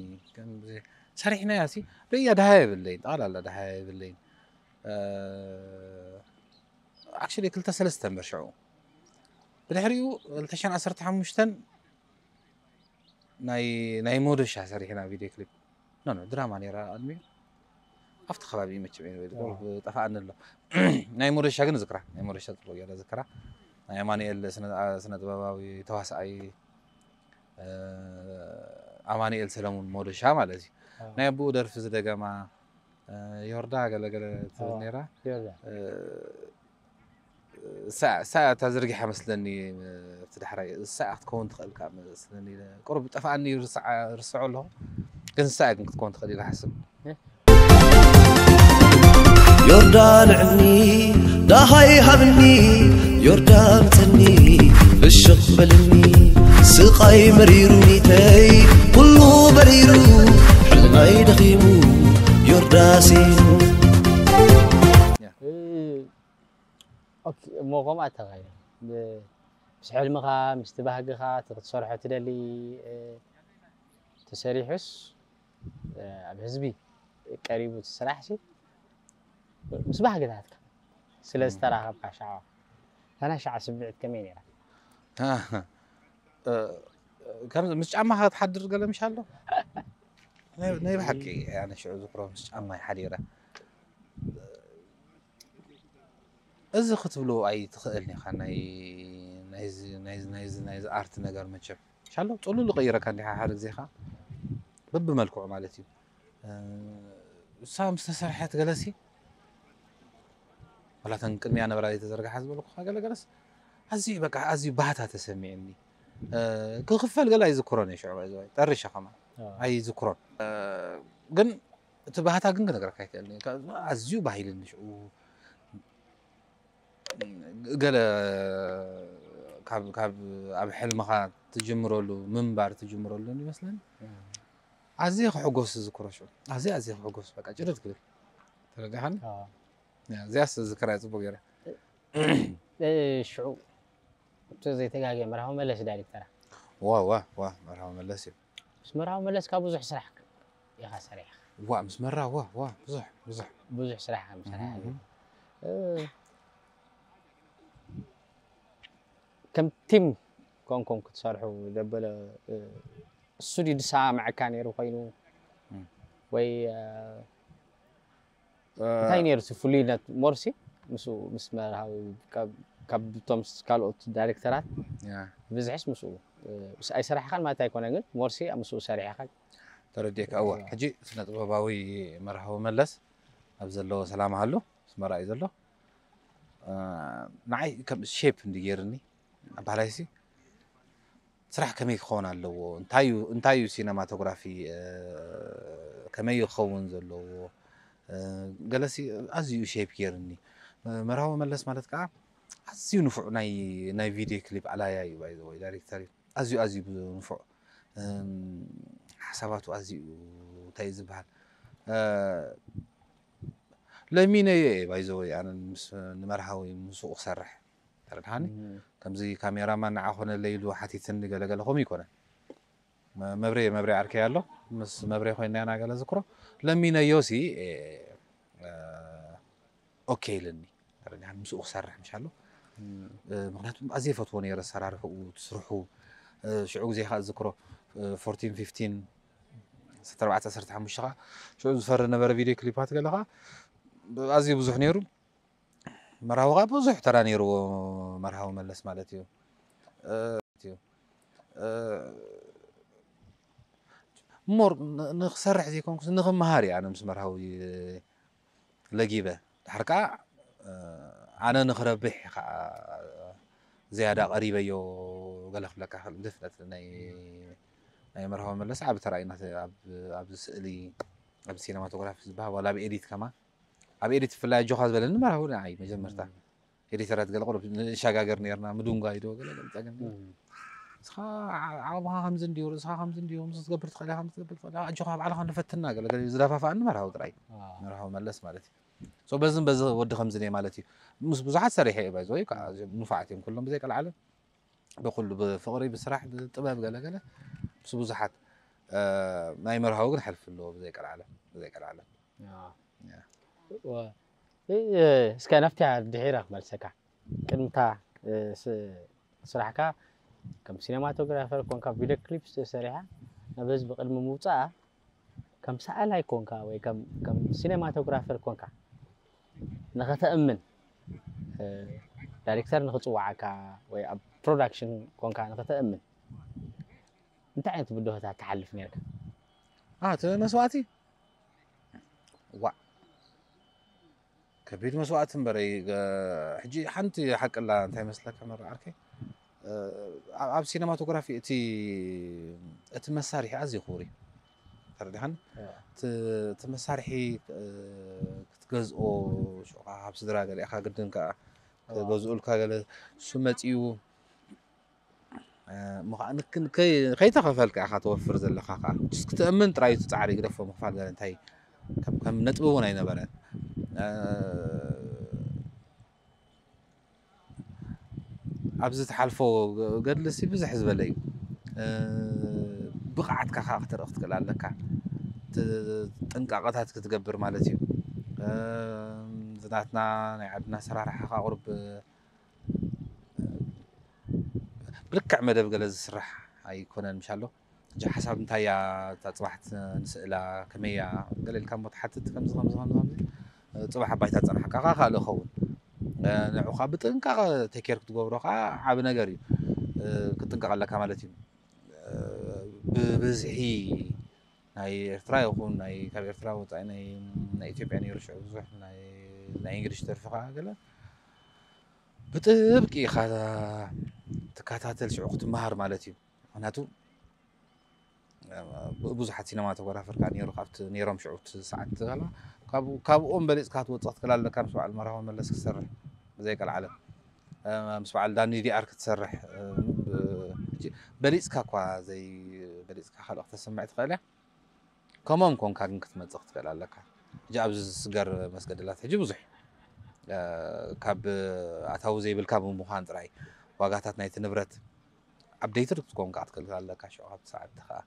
ሰሪሕናያ ሲ ርእያ ድሃ የብለይን ጠቕላላ ድሃ የብለይን actually ክልተ ሰለስተ እምበር ሽዑ ብድሕሪኡ ክልተ ሽሕን ዓሰርተ ሓሙሽተን ናይ ናይ ሞደሻ ሰሪሕና ቪድዮ ክሊፕ ኖ ኖ ድራማ ነይራ ቅድሚኡ ኣብቲ ከባቢ መቸም ጠፋኣኒ ኣሎ ናይ ሞደሻ ግን ዝክራ ናይ ሞደሻ ፅቡቅ ገይረ ዝክራ ናይ ኣማኒኤል ስነ ጥበባዊ ተዋስኣይ ኣማኒኤል ሰለሙን ሞደሻ ማለት እዩ ናይ ኣቦኡ ደርፊ ዝደገማ ዮርዳ ገለገለ ትብል ነይራ እሳ እያ እታ ዝርግሐ መስለኒ እቲ ዳሕራይ እሳ ክትከውን ትኽእል ከዓ መስለኒ ቁሩብ ጠፍኣኒ ርስዖ ኣለኹ ግን እሳ እያ ግን ክትከውን ትኽእል ኢለ ሓስብ ዮርዳን ዕኒ ዳሃይ ሃብኒ ዮርዳን ጽኒ ብሽቕ በልኒ ስቓይ መሪሩ ኒተይ ኩሉ በሪሩ ሕልናይ ደኺሙ ዮርዳሲኑ ኦኬ እሞ ከምኣ ተኻይደ ምስ ሕልምኻ ምስቲ ባህግኻ እቲ ክትሰርሖ ትደሊ ተሰሪሑስ ኣብ ህዝቢ ቀሪቡ እቲ ስራሕ ሲ ምስ ባህግታትካ ስለ ዝተራኸብካ ሻዓ እታ ናይ ሻዓ ስምዒት ከመይ ነይራ ከምዚ ምስ ጫማኻ ክትሓድር ገለ ምሽ ኣሎ ናይ ብሓቂ ኣነ ሽዑ ዝክሮ ምስ ጫማ ይሓዲረ እዚ ክትብሎ ኣይትኽእልን ኢኻ ናይ ናይዚ ናይዚ ናይዚ ናይዚ ኣርት ነገር መቸም ሻሎ ጥሉሉ ቀይረካ እንዲኻ ሓደ ግዜ ኻ በብመልክዑ ማለት እዩ እሳ ምስ ተሰርሐት ገለሲ ወላተን ቅድሚያ ነበራ ዘይተዘርግሓ ዝበልኩኻ ገለገለስ ኣዝዩ በቃ ኣዝዩ ባህታ ተሰሚዕኒ ክኽፈል ገለ ኣይዝክሮን እየ ሽዑ ጠሪሸ ከማ ኣይዝክሮን ግን እቲ ባህታ ግን ክነግረካ ኣይክእልን ኣዝዩ ባሂልኒ ሽዑ ገለ ካብ ኣብ ሕልምኻ ትጅምረሉ ምንባር ትጅምረሉ ይመስለኒ ኣዝየ ክሕጎስ ዝክሮ ሽዑ ኣዝየ ኣዝየ ክሕጎስ በቃ ጭርት ክብል ተረዳኻኒ እዚኣስ ዝክራ ፅቡቅ ገይረ ሽዑ እቲ ዘይተጋገ መርሃዊ መለስ ዳይሬክተራ ዋ ዋ ዋ መርሃዊ መለስ እዩ ምስ መርሃዊ መለስ ካብ ብዙሕ ስራሕ ኢኻ ሰሪሕካ ዋ ምስ መራ ዋ ዋ ብዙሕ ብዙሕ ብዙሕ ስራሕ ከም ሰራሕ ከም ቲም ኮንኮም ክትሰርሑ ዘበለ እሱ ድዩ ዝሰማምዐካ ነይሩ ኮይኑ ወይ እንታይ ነይሩ እቲ ፍሉይነት ሞርሲ ምስ መርሃዊ ካብ ብቶም ካልኦት ዳይሬክተራት ብዝሕስ ምስኡ ምስ ኣይሰራሕኻን ማለት ኣይኮነ ግን ሞርሲ ምስኡ ሰሪሕኻ ተረዲእካ እዋ ሕጂ ስነ ጥበባዊ መርሃዊ መለስ ኣብ ዘለዎ ሰላም ሃሉ ስመራ እዩ ዘሎ ንዓይ ከም ሼፕ እንዲ ገይርኒ ኣባላይሲ ስራሕ ከመይ ክኸውን ኣለዎ እንታይ እዩ ሲነማቶግራፊ ከመይ ክኸውን ዘለዎ ገለሲ ኣዝዩ ሼፕ ገይርኒ መርሃዊ መለስ ማለት ከዓ ኣዝዩ ንፉዕ ናይ ናይ ቪድዮ ክሊፕ ኣላያ እዩ ባይዘወይ ዳይሬክተር እዩ ኣዝዩ ኣዝዩ ንፉዕ ሓሳባቱ ኣዝዩ እንታይ እዩ ዝበሃል ለሚነዮ እየ ባይዘወይ ኣነ ምስ ንመርሃዊ ምስኡ ክሰርሕ ተረድሓኒ ከምዚ ካሜራማን ንዓ ኮነለ ኢሉ ሓቲትኒ ገለገለ ከምኡ ይኮነን መብሬ መብሬ ዓርከይ ኣሎ ምስ መብሬ ኮይና ኢና ገለ ዝክሮ ለሚነዮ ሲ ኦኬ ኢልኒ ተረድሓኒ ምስኡ ክሰርሕ ምሽ ኣሎ ምክንያቱ ኣዝየ ፈትዎ ነይረ ኣሰራርሕኡ ትስርሑ ሽዑ ግዜ ከዓ ዝክሮ ፎርቲን ፊፍቲን ዓሰርተ ኣርባዕተ ዓሰርተ ሓሙሽተ ኸዓ ሽዑ ዝፈሪ ነበረ ቪድዮ ክሊፓት ገለ ኸዓ ኣዝዩ ብዙሕ ነይሩ። መርሃዊ ኸዓ ብዙሕ ተራ ነይርዎ፣ መርሃዊ መለስ ማለት እዩ። እ፣ እ፣ ሞር ን-፣ ንኽሰርሕ ዘይኮንኩስ ንኽመሃር እየ ኣነ ምስ መርሃዊ ለጊበ። ድሓር ከዓ፣ እ፣ ኣነ ንኽረብሕ ከዓ ዝያዳ ቀሪበዮ ገለ ክብለካ ክእል። ብፍለት ናይ፣ ናይ መርሃዊ መለስ ዓቢ ተራ እዩ ናተ-፣ ኣብ፣ ኣብዚ ስእሊ፣ ኣብ ሲነማቶግራፊ ዝበሃል፣ ዋላ ኣብ ኤዲት ከማ፣ ኣብ ኤዲት ብፍላይ ኣጆኻ ዝበለኒ መርሃዊ ንዓይ መጀመርታ። ኤዲተራት ገለ ቁሩብ ንሻጋገር ነርና፣ ምድንጓይ ዶ ገለ፣ ገለ ጸገም። ንስኻ ዓ-፣ ዓቕምኻ ከምዚ እንድዩ፣ ርእስኻ ከምዚ እንድዩ፣ ከምዚ ክትገብር ትኽእል ኢኻ፣ ከምዚ ክትገብር ትኽእል ኢኻ፣ ኣጆኻ ባዕልኻ ንፈትና፣ ገለ፣ ገለ ዝደፋፍኣኒ መርሃዊ ጥራይ። መርሃዊ መለስ ማለት እዩ። ሶ በዝን በዚ ወዲ ከምዚ ነይ ማለት እዩ። ምስ ብዙሓት ሰሪሐ እየ፣ ባይ ዘ ወይ፣ ከዓ ንፉዓት እዮም ኩሎም ብዘይ ቀልዓለም። ብኩሉ ብፍቕሪ፣ ብስራሕ፣ ብጥበብ፣ ገለ፣ ገለ ምስ ብዙሓት፣ እ፣ ናይ መርሃዊ ግን ሕልፊ ኣለዎ ብዘይ ቀልዓለም፣ ብዘይ ቀልዓለም። ያ። ያ። ወ-፣ እ፣ እስከ ናብታ ድሒራ ክመልሰካ። ቅድምታ፣ እ፣ ስ-፣ ስራሕካ ከም ሲኔማቶግራፈር ኮንካ ቪድዮ ክሊፕ ሰሪሓ ናብ ህዝቢ ቅድሚ ምውጻኣ ከም ሰኣላይ ኮንካ ወይ ከም፣ ከም ሲኔማቶግራፈር ኮንካ ንኸተእምን፣ እ፣ ዳይሬክተር ንኽጽውዓካ ወይ ኣብ ፕሮዳክሽን ኮንካ ንኸተእምን እንታይ ዓይነት ብድሆታት ትሓልፍ ነርካ? አ፣ እቲ መስዋእቲ? ዋዕ። ከቢድ መስዋእቲ እምበረይ፣ እ፣ ሕጂ ሓንቲ ሓቂ ኣላ፣ እንታይ መስለካ መራ ዓርከይ? እ፣ ኣብ፣ ኣብ ሲነማቶግራፊ እቲ፣ እቲ መሳርሒ ኣዝዩ ክቡር እዩ። ተረዲኻኒ? እ። እቲ፣ እቲ መሳርሒ፣ እ፣ ክትገዝኦ፣ ሽዑ ካብ ስድራ ገለ ኢኻ ግድን ከኣ እ። ክገዝኡልካ ገለ፣ እሱ መጺኡ፣ እ፣ እሞ ኸዓ ንክ-፣ ንከይ-፣ ከይተኸፈልካ ኢኻ ተወፍር ዘለኻ ኸዓ። ጅስ ክትእምን ጥራይ እዩ እቲ ጻዕሪ፣ ግደፎ ምኽፋል ገለ እንታይ ከም፣ ከም ነጥቢ እውን ኣይነበረን። እ፣ ኣብዚ ትሓልፎ ገድልሲ ብዝሕ ዝበለ እዩ። እ፣ ብቕዓትካ ኸዓ ክትርኢ ክትክእል ኣለካ። ት-፣ ጥንቃቐታት ክትገብር ማለት እዩ። እ፣ እዚ ናትና ናይ ዓድና ኣሰራርሓ ኸዓ ቁሩብ ብልክዕ መደብ ገለ ዝስራሕ ኣይኮነን፣ ምሽ ኣሎ። ሕጂ ሓሳብ እንታይ እያ እታ ጽባሕ ት-፣ ንስእላ፣ ከመይ እያ ገለ ኢልካ እሞ ትሓትት፣ ከምዚ፣ ከምዚ፣ ከምዚ፣ ከምዚ፣ ጽባሕ ኣባይታ ጸናሕካ ከኣ ካልእ ኸውን። እ፣ ንዑኻ ብጥንቃቐ ቴክ ኬር ክትገብሮ ከኣ ዓቢ ነገር እዩ። እ፣ ክትጥንቀቕ ኣለካ ማለት እዩ። እ፣ ብብዝሒ ናይ ኤርትራ ይኹን ናይ፣ ካብ ኤርትራ ወጻኢ ናይ፣ ናይ ኢትዮጵያ ነይሩ ሽዑ ብዙሕ ናይ፣ ናይ እንግሊሽ ደርፊ ከኣ ገለ ብጥብቂ ኢኻ ትከታተል፣ ሽዑ ክትመሃር ማለት እዩ። ምኽንያቱ፣ ብ-፣ ብዙሓት ሲነማቶግራፈር ከኣ ነይሩ፣ ካብቲ ነይሮም ሽዑ እቲ ሰዓት ትበላ፣ ካብ-፣ ካብኦም በሊጽካ ክትወጽእ ክትክእል ኣለካ፣ ምስ በዓል መርሃዊ መለስ ክትሰርሕ ብዘይ ቀልዓለም። እ፣ ምስ በዓል ዳኒ ዲኣር ክትሰርሕ፣ እ፣ ብ-፣ ሕጂ በሊጽካ እኳ ዘይ-፣ በሊጽካ ካልእ ክተሰምዕ ትኽእል እያ። ከምኦም ኮንካ ግን ክትመጽእ ክትክእል ኣለካ። ሕጂ ኣብዚ ዝስገር መስገደላት ሕጂ ብዙሕ እዩ። እ፣ ካብ ኣታዊ ዘይብልካ ብምዃን ጥራይ ዋጋታት ናይቲ ንብረት ኣፕዴትድ ክትኮንካ ክትክእል ኣለካ። ሽዑ ካብቲ ሰዓት ከኣ፣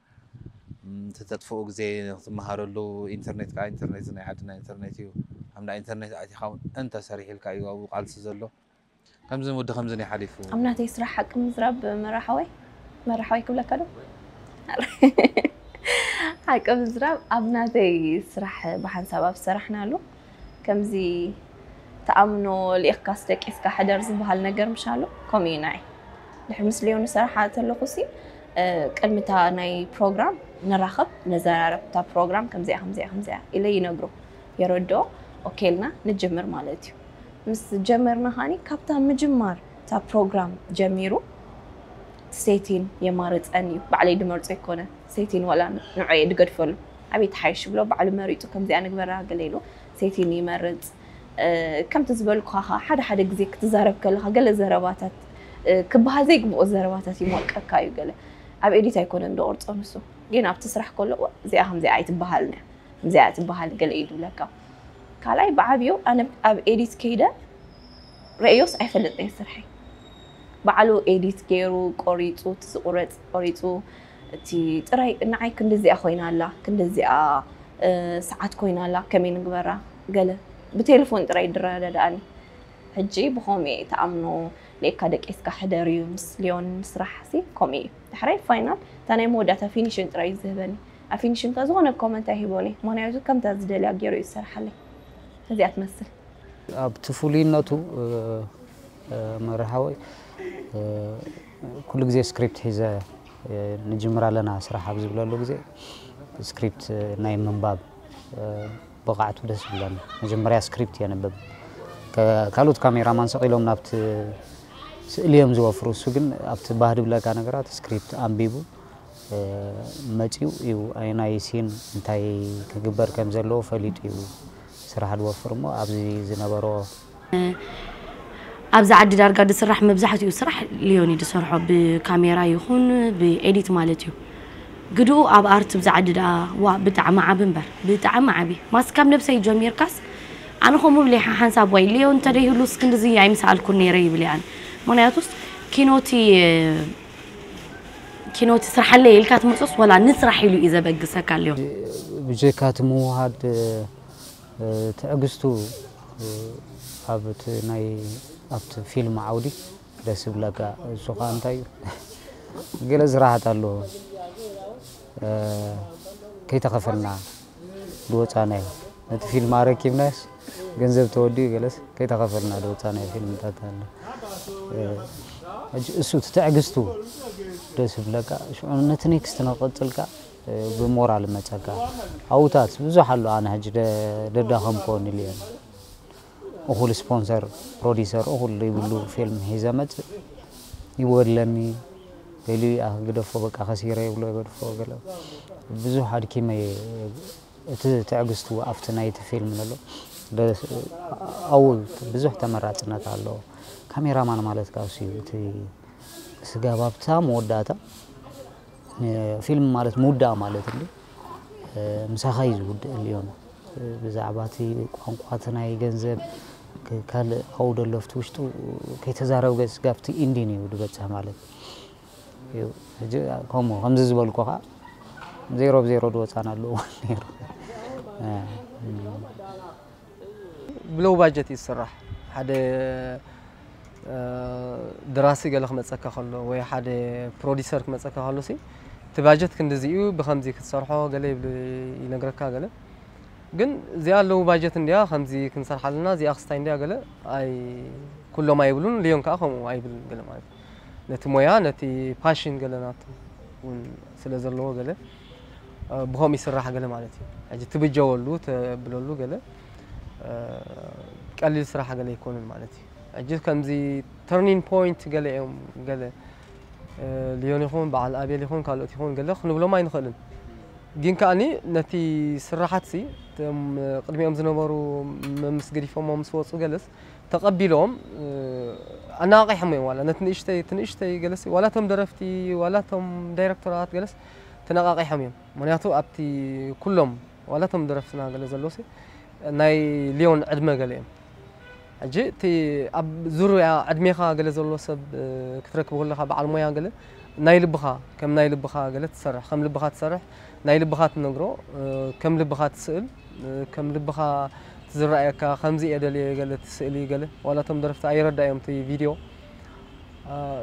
እም፣ እቲ ተጥፍኡ ግዜ ክትመሃረሉ፣ ኢንተርኔት ከኣ ኢንተርኔት ናይ ዓድና ኢንተርኔት እዩ። ኣብ ናይ ኢንተርኔት ኣቲኻ እውን እንተሰሪሕልካ እዩ ኣብኡ ቃልሲ ዘሎ። ከምዚ ወዲ ከምዚ ናይ ሓሊፉ። ኣብ ናተይ ስራሕ ሓቂ ምዝራብ መራሓወይ፣ መራሓወይ ክብለካ ዶ? ሓቂ ምዝራብ ኣብ ናተይ ስራሕ ብሓንሳብ ኣብ ዝሰራሕናሉ ከምዚ ተኣምኖ ልኢኽካስ ደቂስካ ሕደር ዝበሃል ነገር ምሽ ኣሎ፣ ከምኡ እዩ ንዓይ። ድሕሪ ምስ ሊዮን ዝሰራሓ ተለኹሲ፣ እ፣ ቅድሚ እታ ናይ ፕሮግራም ንራኸብ፣ ነዘራረብ፣ እታ ፕሮግራም ከምዚኣ፣ ከምዚኣ፣ ከምዚኣ ኢለ ይነግሮ፣ የረድኦ፣ ኦኬ ኢልና ንጅምር ማለት እዩ። ምስ ጀመርና ኻኒ ካብታ ምጅማር እታ ፕሮግራም ጀሚሩ ሴቲን የማርፀኒ እዩ። ባዕለይ ድመርፆ ኣይኮነ ሴቲን ዋላ ንዖ እየ ድገድፈሉ። ኣበይ ተሓይሽ ብሎ ባዕሉ መሪፁ ከምዚኣ ንግበራ ገለ ኢሉ ሴቲን ይመርፅ። እ፣ ከምቲ ዝበልኩኻ ኸዓ ሓደ ሓደ ግዜ ክትዛረብ ከለኻ ገለ ዘረባታት፣ እ፣ ክበሃል ዘይግብኦ ዘረባታት ይሞልቀካ እዩ ገለ። ኣብ ኤዲት ኣይኮነን ድቆርፆ ንሱ። ግን ኣብቲ ስራሕ ከሎ እዋ እዚኣ ከምዚኣ ኣይትበሃልን እያ። ከምዚኣ ትበሃል ገለ እዩ ዝብለካ። ካልኣይ ብዓብዩ ኣነ ኣብ ኤዲት ከይደ ረእዮስ ኣይፈልጥን እየ ስርሐይ። ባዕሉ ኤዲት ገይሩ ቆሪፁ፣ እቲ ዝቁረፅ ቆሪፁ፣ እቲ ጥራይ ንዓይ ክንድዚኣ ኮይና ኣላ፣ ክንድዚኣ፣ እ፣ ሰዓት ኮይና ኣላ፣ ከመይ ንግበራ ገለ ብቴሌፎን ጥራይ ድረዳድኣኒ። ሕጂ ብኸምኡ እየ ተኣምኖ ልኢካ ደቂስካ ሕደር እዩ ምስ ሊዮን ስራሕ ሲ ከምኡ እዩ። ዳሕራይ ፋይናል እታ ናይ መወዳእታ ፊኒሽን ጥራይ እዩ ዝህበኒ። ኣብ ፊኒሽን ከ ዝኾነ ኮመንት ኣይሂቦን እየ፣ ምኽንያቱ ከምታ ዝደልያ ገይሩ እዩ ዝሰርሓለይ። እዚኣ ትመስል። ኣብቲ ፍሉይነቱ መርሓወይ ኩሉ ግዜ ስክሪፕት ሒዘ ንጅምር ኣለና ስራሕ ኣብ ዝብለሉ ግዜ ስክሪፕት ናይ ምንባብ ብቕዓቱ ደስ ይብለኒ። መጀመርያ ስክሪፕት የንብብ። ካልኦት ካሜራማን ሰቒሎም ናብቲ ስእሊ እዮም ዝወፍሩ። እሱ ግን ኣብቲ ባህዲ ብለካ ነገራት ስክሪፕት ኣንቢቡ መፂኡ እዩ። ኣየናይ ሲን እንታይ ክግበር ከም ዘለዎ ፈሊጡ እዩ ስራሕ ዝወፍር እሞ ኣብዚ ዝነበሮ ኣብዚ ዓዲ ዳርጋ ዝስራሕ መብዛሕትኡ ስራሕ ሊዮን እዩ ዝሰርሖ፣ ብካሜራ ይኹን ብኤዲት ማለት እዩ። ግድኡ ኣብ ኣርት ብዛ ዓዲ ደኣ ዋ ብጣዕሚ ዓቢ እምበር ብጣዕሚ ዓቢ ማስካብ ነብሰይ ጀሚርካስ ኣነ ከምኡ ብለይ ሓንሳብ ዋይ ሊዮን እንተደይህሉስ ክንድዚ ኣይምሰኣልኩን ነይረ ይብል እየ ኣነ። ምኽንያቱስ ኪኖቲ ኪኖቲ ስርሓለይ ኢልካ ትመፅስ ወላ ንስራሕ ኢሉ እዩ ዘበግሰካ ሊዮን። ብጀካ እቲ ምውሃድ ትዕግስቱ ኣብቲ ናይ ኣብቲ ፊልም ዓውዲ ደስ ይብለካ። እሱ ከዓ እንታይ እዩ ገለ ስራሓት ኣለዎ ከይተኸፈልና ዝወፃናዮ ነቲ ፊልም ኣረኪብናዮስ ገንዘብ ተወዲኡ ገለስ ከይተኸፈልና ዝወፃናዮ ፊልምታት ኣሎ። ሕጂ እሱ እቲ ትዕግስቱ ደስ ይብለካ። ሽዑ ነቲ ኔክስት ነቐፅልካ ብሞራል መፀካ። ኣብታት ብዙሕ ኣሎ ኣነ ሕጂ ደዳኸምክዎ ንልየን እኹል ስፖንሰር ፕሮዲሰር እኹል ዘይብሉ ፊልም ሒዘ መፅእ ይወድለኒ ገሊኡ ይኣ ግደፎ በቃ ከሲረ ይብሎ ይገድፎ ገለ ብዙሕ ኣድኪመ እየ እቲ ትዕግስቱ ኣብቲ ናይቲ ፊልም ዘሎ ኣብኡ ብዙሕ ተመራፅነት ኣለዎ። ካሜራማን ማለት ካብሲ እቲ ስጋብ ኣብታ መወዳእታ ፊልም ማለት ምውዳእ ማለት እንዲ ምሳኻ እዩ ዝውድእ ሊዮን። ብዛዕባ እቲ ቋንቋ እቲ ናይ ገንዘብ ካልእ ኣብኡ ዘሎ ኣብቲ ውሽጡ ከይተዛረብካ ስጋብ እቲ ኢንዲን እዩ ዝበፅሕ ማለት እዩ። ከምኡ ከምዚ ዝበልኩ ከዓ ዜሮ ብዜሮ ዝወፃናሉ እዋን ነይሩ። ብሎው ባጀት እዩ ዝስራሕ። ሓደ ደራሲ ገለ ክመፀካ ከሎ ወይ ሓደ ፕሮዲሰር ክመፀካ ከሎ ሲ እቲ ባጀት ክንድዚ እዩ፣ ብከምዚ ክትሰርሖ ገለ ይብል ይነግረካ ገለ። ግን እዚኣ ኣለዉ ባጀት እንዲያ ከምዚ ክንሰርሓ ኣለና እዚኣ ክስታይ እንዲያ ገለ ኣይ ኩሎም ኣይብሉን። ሊዮን ከዓ ከምኡ ኣይብልን ገለ ማለት ነቲ ሞያ ነቲ ፓሽን ገለ ናቱ እውን ስለ ዘለዎ ገለ ብኸምኡ ይስራሕ ገለ ማለት እዩ። ሕጂ ትብጀወሉ ተብለሉ ገለ ቀሊል ስራሕ ገለ ኣይኮነን ማለት እዩ። ሕጂ ከምዚ ተርኒን ፖይንት ገለ እዮም ገለ ሊዮን ይኹን በዓል ኣቤል ይኹን ካልኦት ይኹን ገለ ክንብሎም ኣይንኽእልን። ግን ከኣኒ ነቲ ስራሓት ሲ እቶም ቅድሚኦም ዝነበሩ መምስ ገዲፎሞ ምስ ወፁ ገለስ ተቐቢሎም ኣነቓቒሖም እዮም ዋላ ነቲ ንእሽተይ እቲ ንእሽተይ ገለስ ዋላ እቶም ደረፍቲ ዋላ እቶም ዳይረክተራት ገለስ ተነቓቒሖም እዮም። ምክንያቱ ኣብቲ ኩሎም ዋላ እቶም ደረፍትና ገለ ዘለውሲ ናይ ሊዮን ዕድመ ገለ እዮም። ሕጂ እቲ ኣብ ዙርያ ዕድሜኻ ገለ ዘሎ ሰብ ክትረክብ ከለኻ በዓል ሞያ ገለ ናይ ልብኻ ከም ናይ ልብኻ ገለ ትሰርሕ ከም ልብኻ ትሰርሕ ናይ ልብኻ ትነግሮ ከም ልብኻ ትስእል ከም ልብኻ ዝረኣየካ ከምዚ እየ ደልየ ገለ ትስእሊ ገለ ዋላ እቶም ደረፍቲ ኣይረዳዮም እቲ ቪድዮ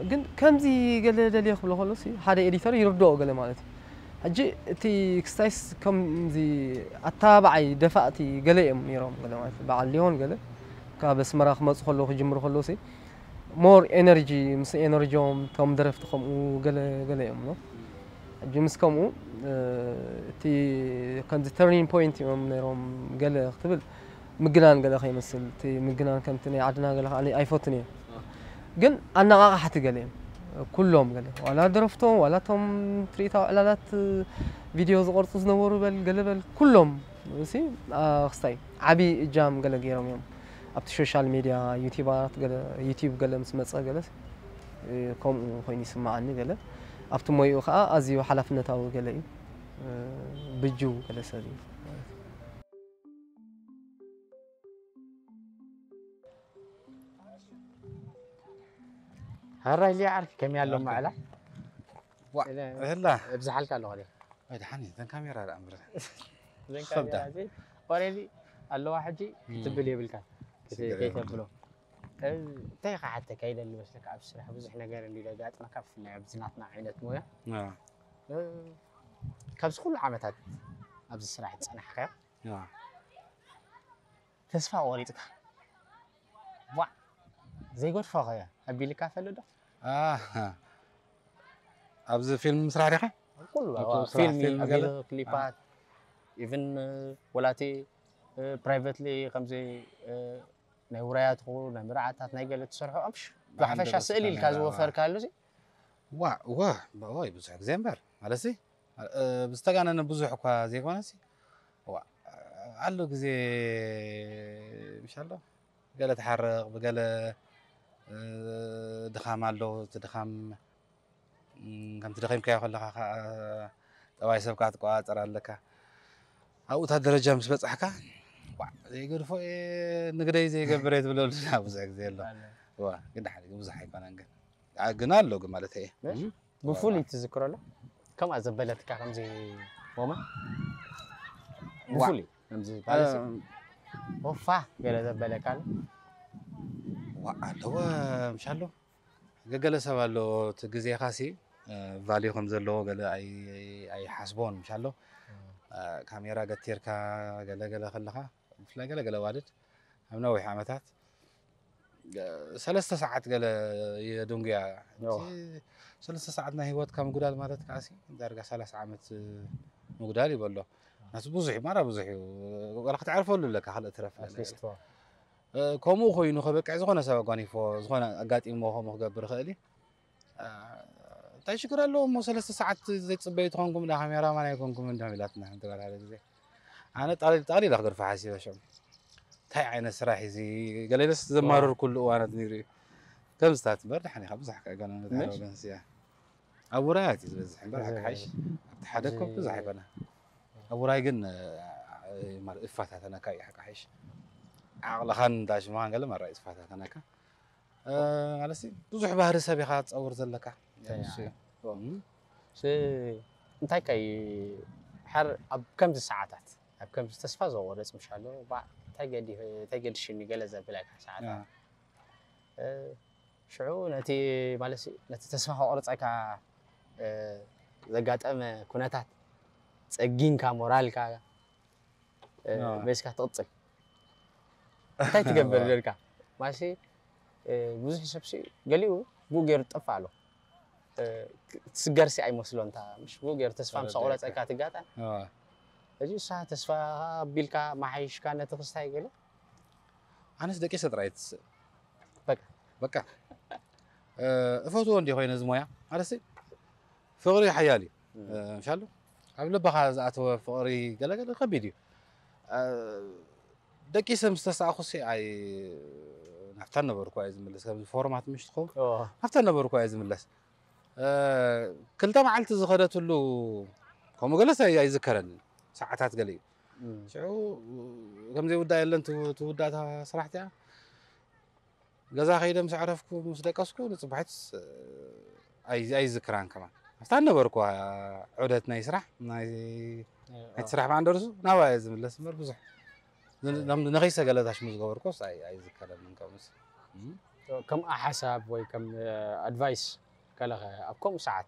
ግን ከምዚ ገለ ደልየ ክብሎ ከሎ ሓደ ኤዲተር ይርድኦ ገለ ማለት እዩ። ሕጂ እቲ ክስታይስ ከምዚ ኣተባባዓይ ደፋእቲ ገለ እዮም ነይሮም ገለ ማለት በዓል ሊዮን ገለ ካብ ኣስመራ ክመፁ ከለዉ ክጅምሩ ከለዉ ሲ ሞር ኤነርጂ ምስ ኤነርጂኦም እቶም ደረፍቲ ከምኡ ገለ ገለ እዮም ኖ ሕጂ ምስ ከምኡ እቲ ከምዚ ተርኒን ፖይንት እዮም ነይሮም ገለ ክትብል ምግናን ገለ ከይመስል እቲ ምግናን ከምቲ ናይ ዓድና ገለ ከዓ ኣይፈቱን እየ ግን ኣነቃቃሕቲ ገለ እዮም ኩሎም ገለ ዋላ ደረፍቶም ዋላ ቶም ትርኢታዊ ዕላላት ቪድዮ ዝቀርፁ ዝነበሩ በል ገለ በል ኩሎም ሲ ክስታይ ዓብዪ እጃም ገለ ገይሮም እዮም ኣብቲ ሶሻል ሚድያ ዩቲባት ገለ ዩቲብ ገለ ምስ መፀ ገለ ከምኡ ኮይኑ ይስማዓኒ ገለ ኣብቲ ሞይኡ ከዓ ኣዝዩ ሓላፍነታዊ ገለ እዩ ብጅው ገለ ሰብ እዩ ማለት እዩ። ሃራይ ሊያ ዓርኪ ከመይ ኣሎ ማዕላ ዋ እህላ እብዝሓልካ ኣለኹ ደ ኣይድሓኒ እተን ካሜራ ደኣ እምበር ዘን ካሜራ እዚ ኦሬዲ ኣለዋ ሕጂ ክትብል የብልካ ከይተብሎ እንታይ ክሓተካ ይደሊ መስለካ ኣብ ስራሕ ብዙሕ ነገር እንዲ ዘጋጥመካ ብፍላይ ኣብዚ ናትና ዓይነት ሞያ ካብዚ ኩሉ ዓመታት ኣብዚ ስራሕ ዝጸናሕካዮ ተስፋ ቆሪጽካ ዋ ዘይገድፎ ከ ኣቢልካ ፈለዶ? ኣብዚ ፊልም ምስራሕ ዲኻ? ኩሉ ፊልም ቪዲዮ ክሊፓት ኢቭን ወላቲ ፕራይቨትሊ ከምዚ ናይ ውራያት ናይ ምርዓታት ናይ ገለ ትሰርሖ ኣምሽ ብሓፈሻ ስእል ኢልካ ዝወፈርካሉ ዋ ዋ ወይ ብዙሕ ግዜ እምበር ማለት ብዝተጋነነ ብዙሕ እኳ ዘይኮነሲ ኣሎ ግዜ ምሻሎ ገለ ትሓርቕ ብገለ ድኻም ኣሎ እቲ ድኻም ከምቲ ደኺምካዮ ከለኻ ከዓ ጠባይ ሰብካ ትቆፃፀር ኣለካ ኣብኡታት ደረጃ ምስ በፃሕካ ዘይገድፎ ንግደይ ዘይገብረ ትብለሉ ብዙሕ ግዜ ኣሎ ግን ሓደ ብዙሕ ኣይኮነን ግን ግን ኣሎ ግን ማለት እየ ብፍሉይ ትዝክረሉ ከምኣ ዘበለትካ ከምዚ ሞመንት ብፍሉይ ከምዚ ማለት ኦፋ ገለ ዘበለካ ኣለዎ ምሻሎ ገገለ ሰብ ኣሎ እቲ ግዜኻሲ ቫልዩ ከም ዘለዎ ገለ ኣይሓስቦን ምሻሎ ካሜራ ገቲርካ ገለ ገለ ከለኻ ብፍላይ ገለ ገለ ዋልድ ኣብ ነዊሕ ዓመታት ሰለስተ ሰዓት ገለ የድንጉያ ሰለስተ ሰዓት ናይ ህይወትካ ምጉዳል ማለት ከዓ ዳርጋ ሰላሳ ዓመት ምጉዳል ይበሎ ናስ ብዙሕ ማራ ብዙሕ እዩ ወላ ክትዕርፈሉ ኣለካ ካልእ ትረፍ ከምኡ ኮይኑ ከበቅዕ ዝኾነ ሰብ ኣጓኒፎ ዝኾነ ኣጋጢሞ ከምኡ ክገብር ይኽእል እዩ እንታይ ሽግር ኣለዎ እሞ ሰለስተ ሰዓት ዘይፅበዩ ትኾንኩም ዳ ካሜራማን ኣይኮንኩም እንዲም ኢላትና ሓንቲ ጓል ሓደ ግዜ ኣነ ጣሊል ጣሊል ክገድፎ ሓሲበ ሽዑ እንታይ ዓይነት ስራሕ እዚ ገለለስ ዘማርር ኩሉ እዋናት ነይሩ እዩ ከምዝታት እምበር ድሓን ኢኻ ብዙሕ ከገለንስያ ኣብ ውራያት እዩ ዝበዝሕ እምበር ሓቂ ሓይሽ ኣብቲ ሓደ እኮ ብዙሕ ኣይኮነ ኣብ ውራይ ግን እፋታተነካ እዩ ሓቂ ሓይሽ ዓቕልኻን ዳሽማን ገለ መራ እዩ ዝፋታተነካ ማለት ብዙሕ ባህሪ ሰብ ኢኻ ትፀውር ዘለካ እንታይ ከይ ሓር ኣብ ከምዚ ሰዓታት ኣብ ከምዚ ተስፋ ዘቆረፅ ምሻሎ እንታይ ገዲሽኒ ገለ ዘብል ኣይካ ሰዓታት ሽዑ ነቲ ማለት ነቲ ተስፋ ከቆርፀካ ዘጋጠመ ኩነታት ፀጊንካ ሞራልካ መሊስካ ትቕፅል እንታይ ትገብር ደልካ ማሲ ብዙሕ ሰብሲ ገሊኡ ብኡ ገይሩ ትጠፍእ ኣሎ ትስገርሲ ኣይመስሎ እንታ ምሽ ብኡ ገይሩ ተስፋ ምስ ኣቑረፀካ ትጋጠም ሕጂ እሳ ተስፋ ኣቢልካ መሓይሽካ ነቲ ክስታይ ገለ ኣነስ ደቂሰ ጥራይ ትስእ በቃ እፈትዎ እንዲ ኮይነ እዚ ሞያ ማለት ፍቕሪ ሓያል እዩ ምሻሉ ኣብ ልብኻ ዝኣተወ ፍቕሪ ገለገለ ከቢድ እዩ ደቂሰ ምስ ተሳእኹሲ ኣይ ናብታ ነበርኩ ኣይ ዝምለስ ከምዚ ፎርማት ምሽ ትኸውን ናብታ ነበርኩ ኣይ ዝምለስ ክልተ መዓልቲ ዝኸደትሉ ከምኡ ገለስ ኣይዝከረኒ ሰዓታት ገለ እዩ ሽዑ ከምዘይውዳእ የለን ትውዳእታ ስራሕቲ እያ ገዛ ከይደ ምስ ኣዕረፍኩ ምስ ደቀስኩ ንፅባሒት ኣይዝክራን ከማን ኣብታ ነበርኩ ዑደት ናይ ስራሕ ናይቲ ስራሕ ብኣንደርሱ ናባ እየ ዝምለስ እምበር ብዙሕ ንኸይሰገለታሽ ዝገበርኩስ ኣይዝከረንን ከምስ ከም ሓሳብ ወይ ከም ኣድቫይስ ከለኸ ኣብ ከምኡ ሰዓት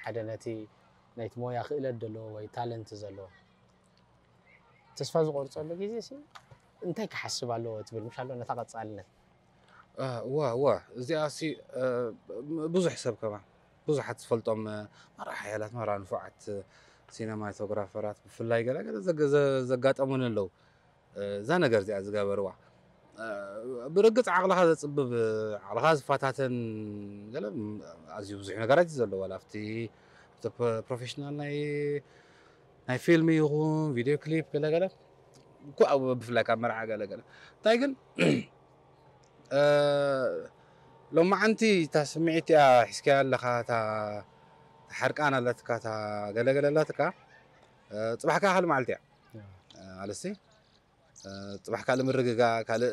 ሓደ ነቲ ናይቲ ሞያ ክእለት ዘለዎ ወይ ታለንት ዘለዎ ተስፋ ዝቆርፀሉ ግዜ እንታይ ክሓስብ ኣለዎ ትብል ምሻሎ ነታ ቀፃልነት እዋ እዋ እዚኣ ሲ ብዙሕ ሰብ ከማ ብዙሓት ዝፈልጦም ማራ ሓያላት ማራ ንፉዓት ሲነማቶግራፈራት ብፍላይ ገለ ገለ ዘጋጠሙን ኣለዉ እዛ ነገር እዚኣ ዝገበርዋ ብርግፅ ዓቕልኻ ዘፅብብ ዓቕልኻ ዝፈታተን ገለ ኣዝዩ ብዙሕ ነገራት እዩ ዘለዎ ኣብቲ ፕሮፌሽናል ናይ ናይ ፊልም ይኹን ቪድዮ ክሊፕ ገለገለ ብፍላይ ካብ መርዓ ገለገለ እንታይ ግን ሎማዓንቲ እታ ስምዒት እያ ሒዝካያ ኣለኻ እታ ሓርቃን ኣለትካ እታ ገለገለ ኣላትካ ፅባሕካ ካል መዓልቲ እያ ኣለሲ ፅባሕ ካልእ ምርግጋ ካልእ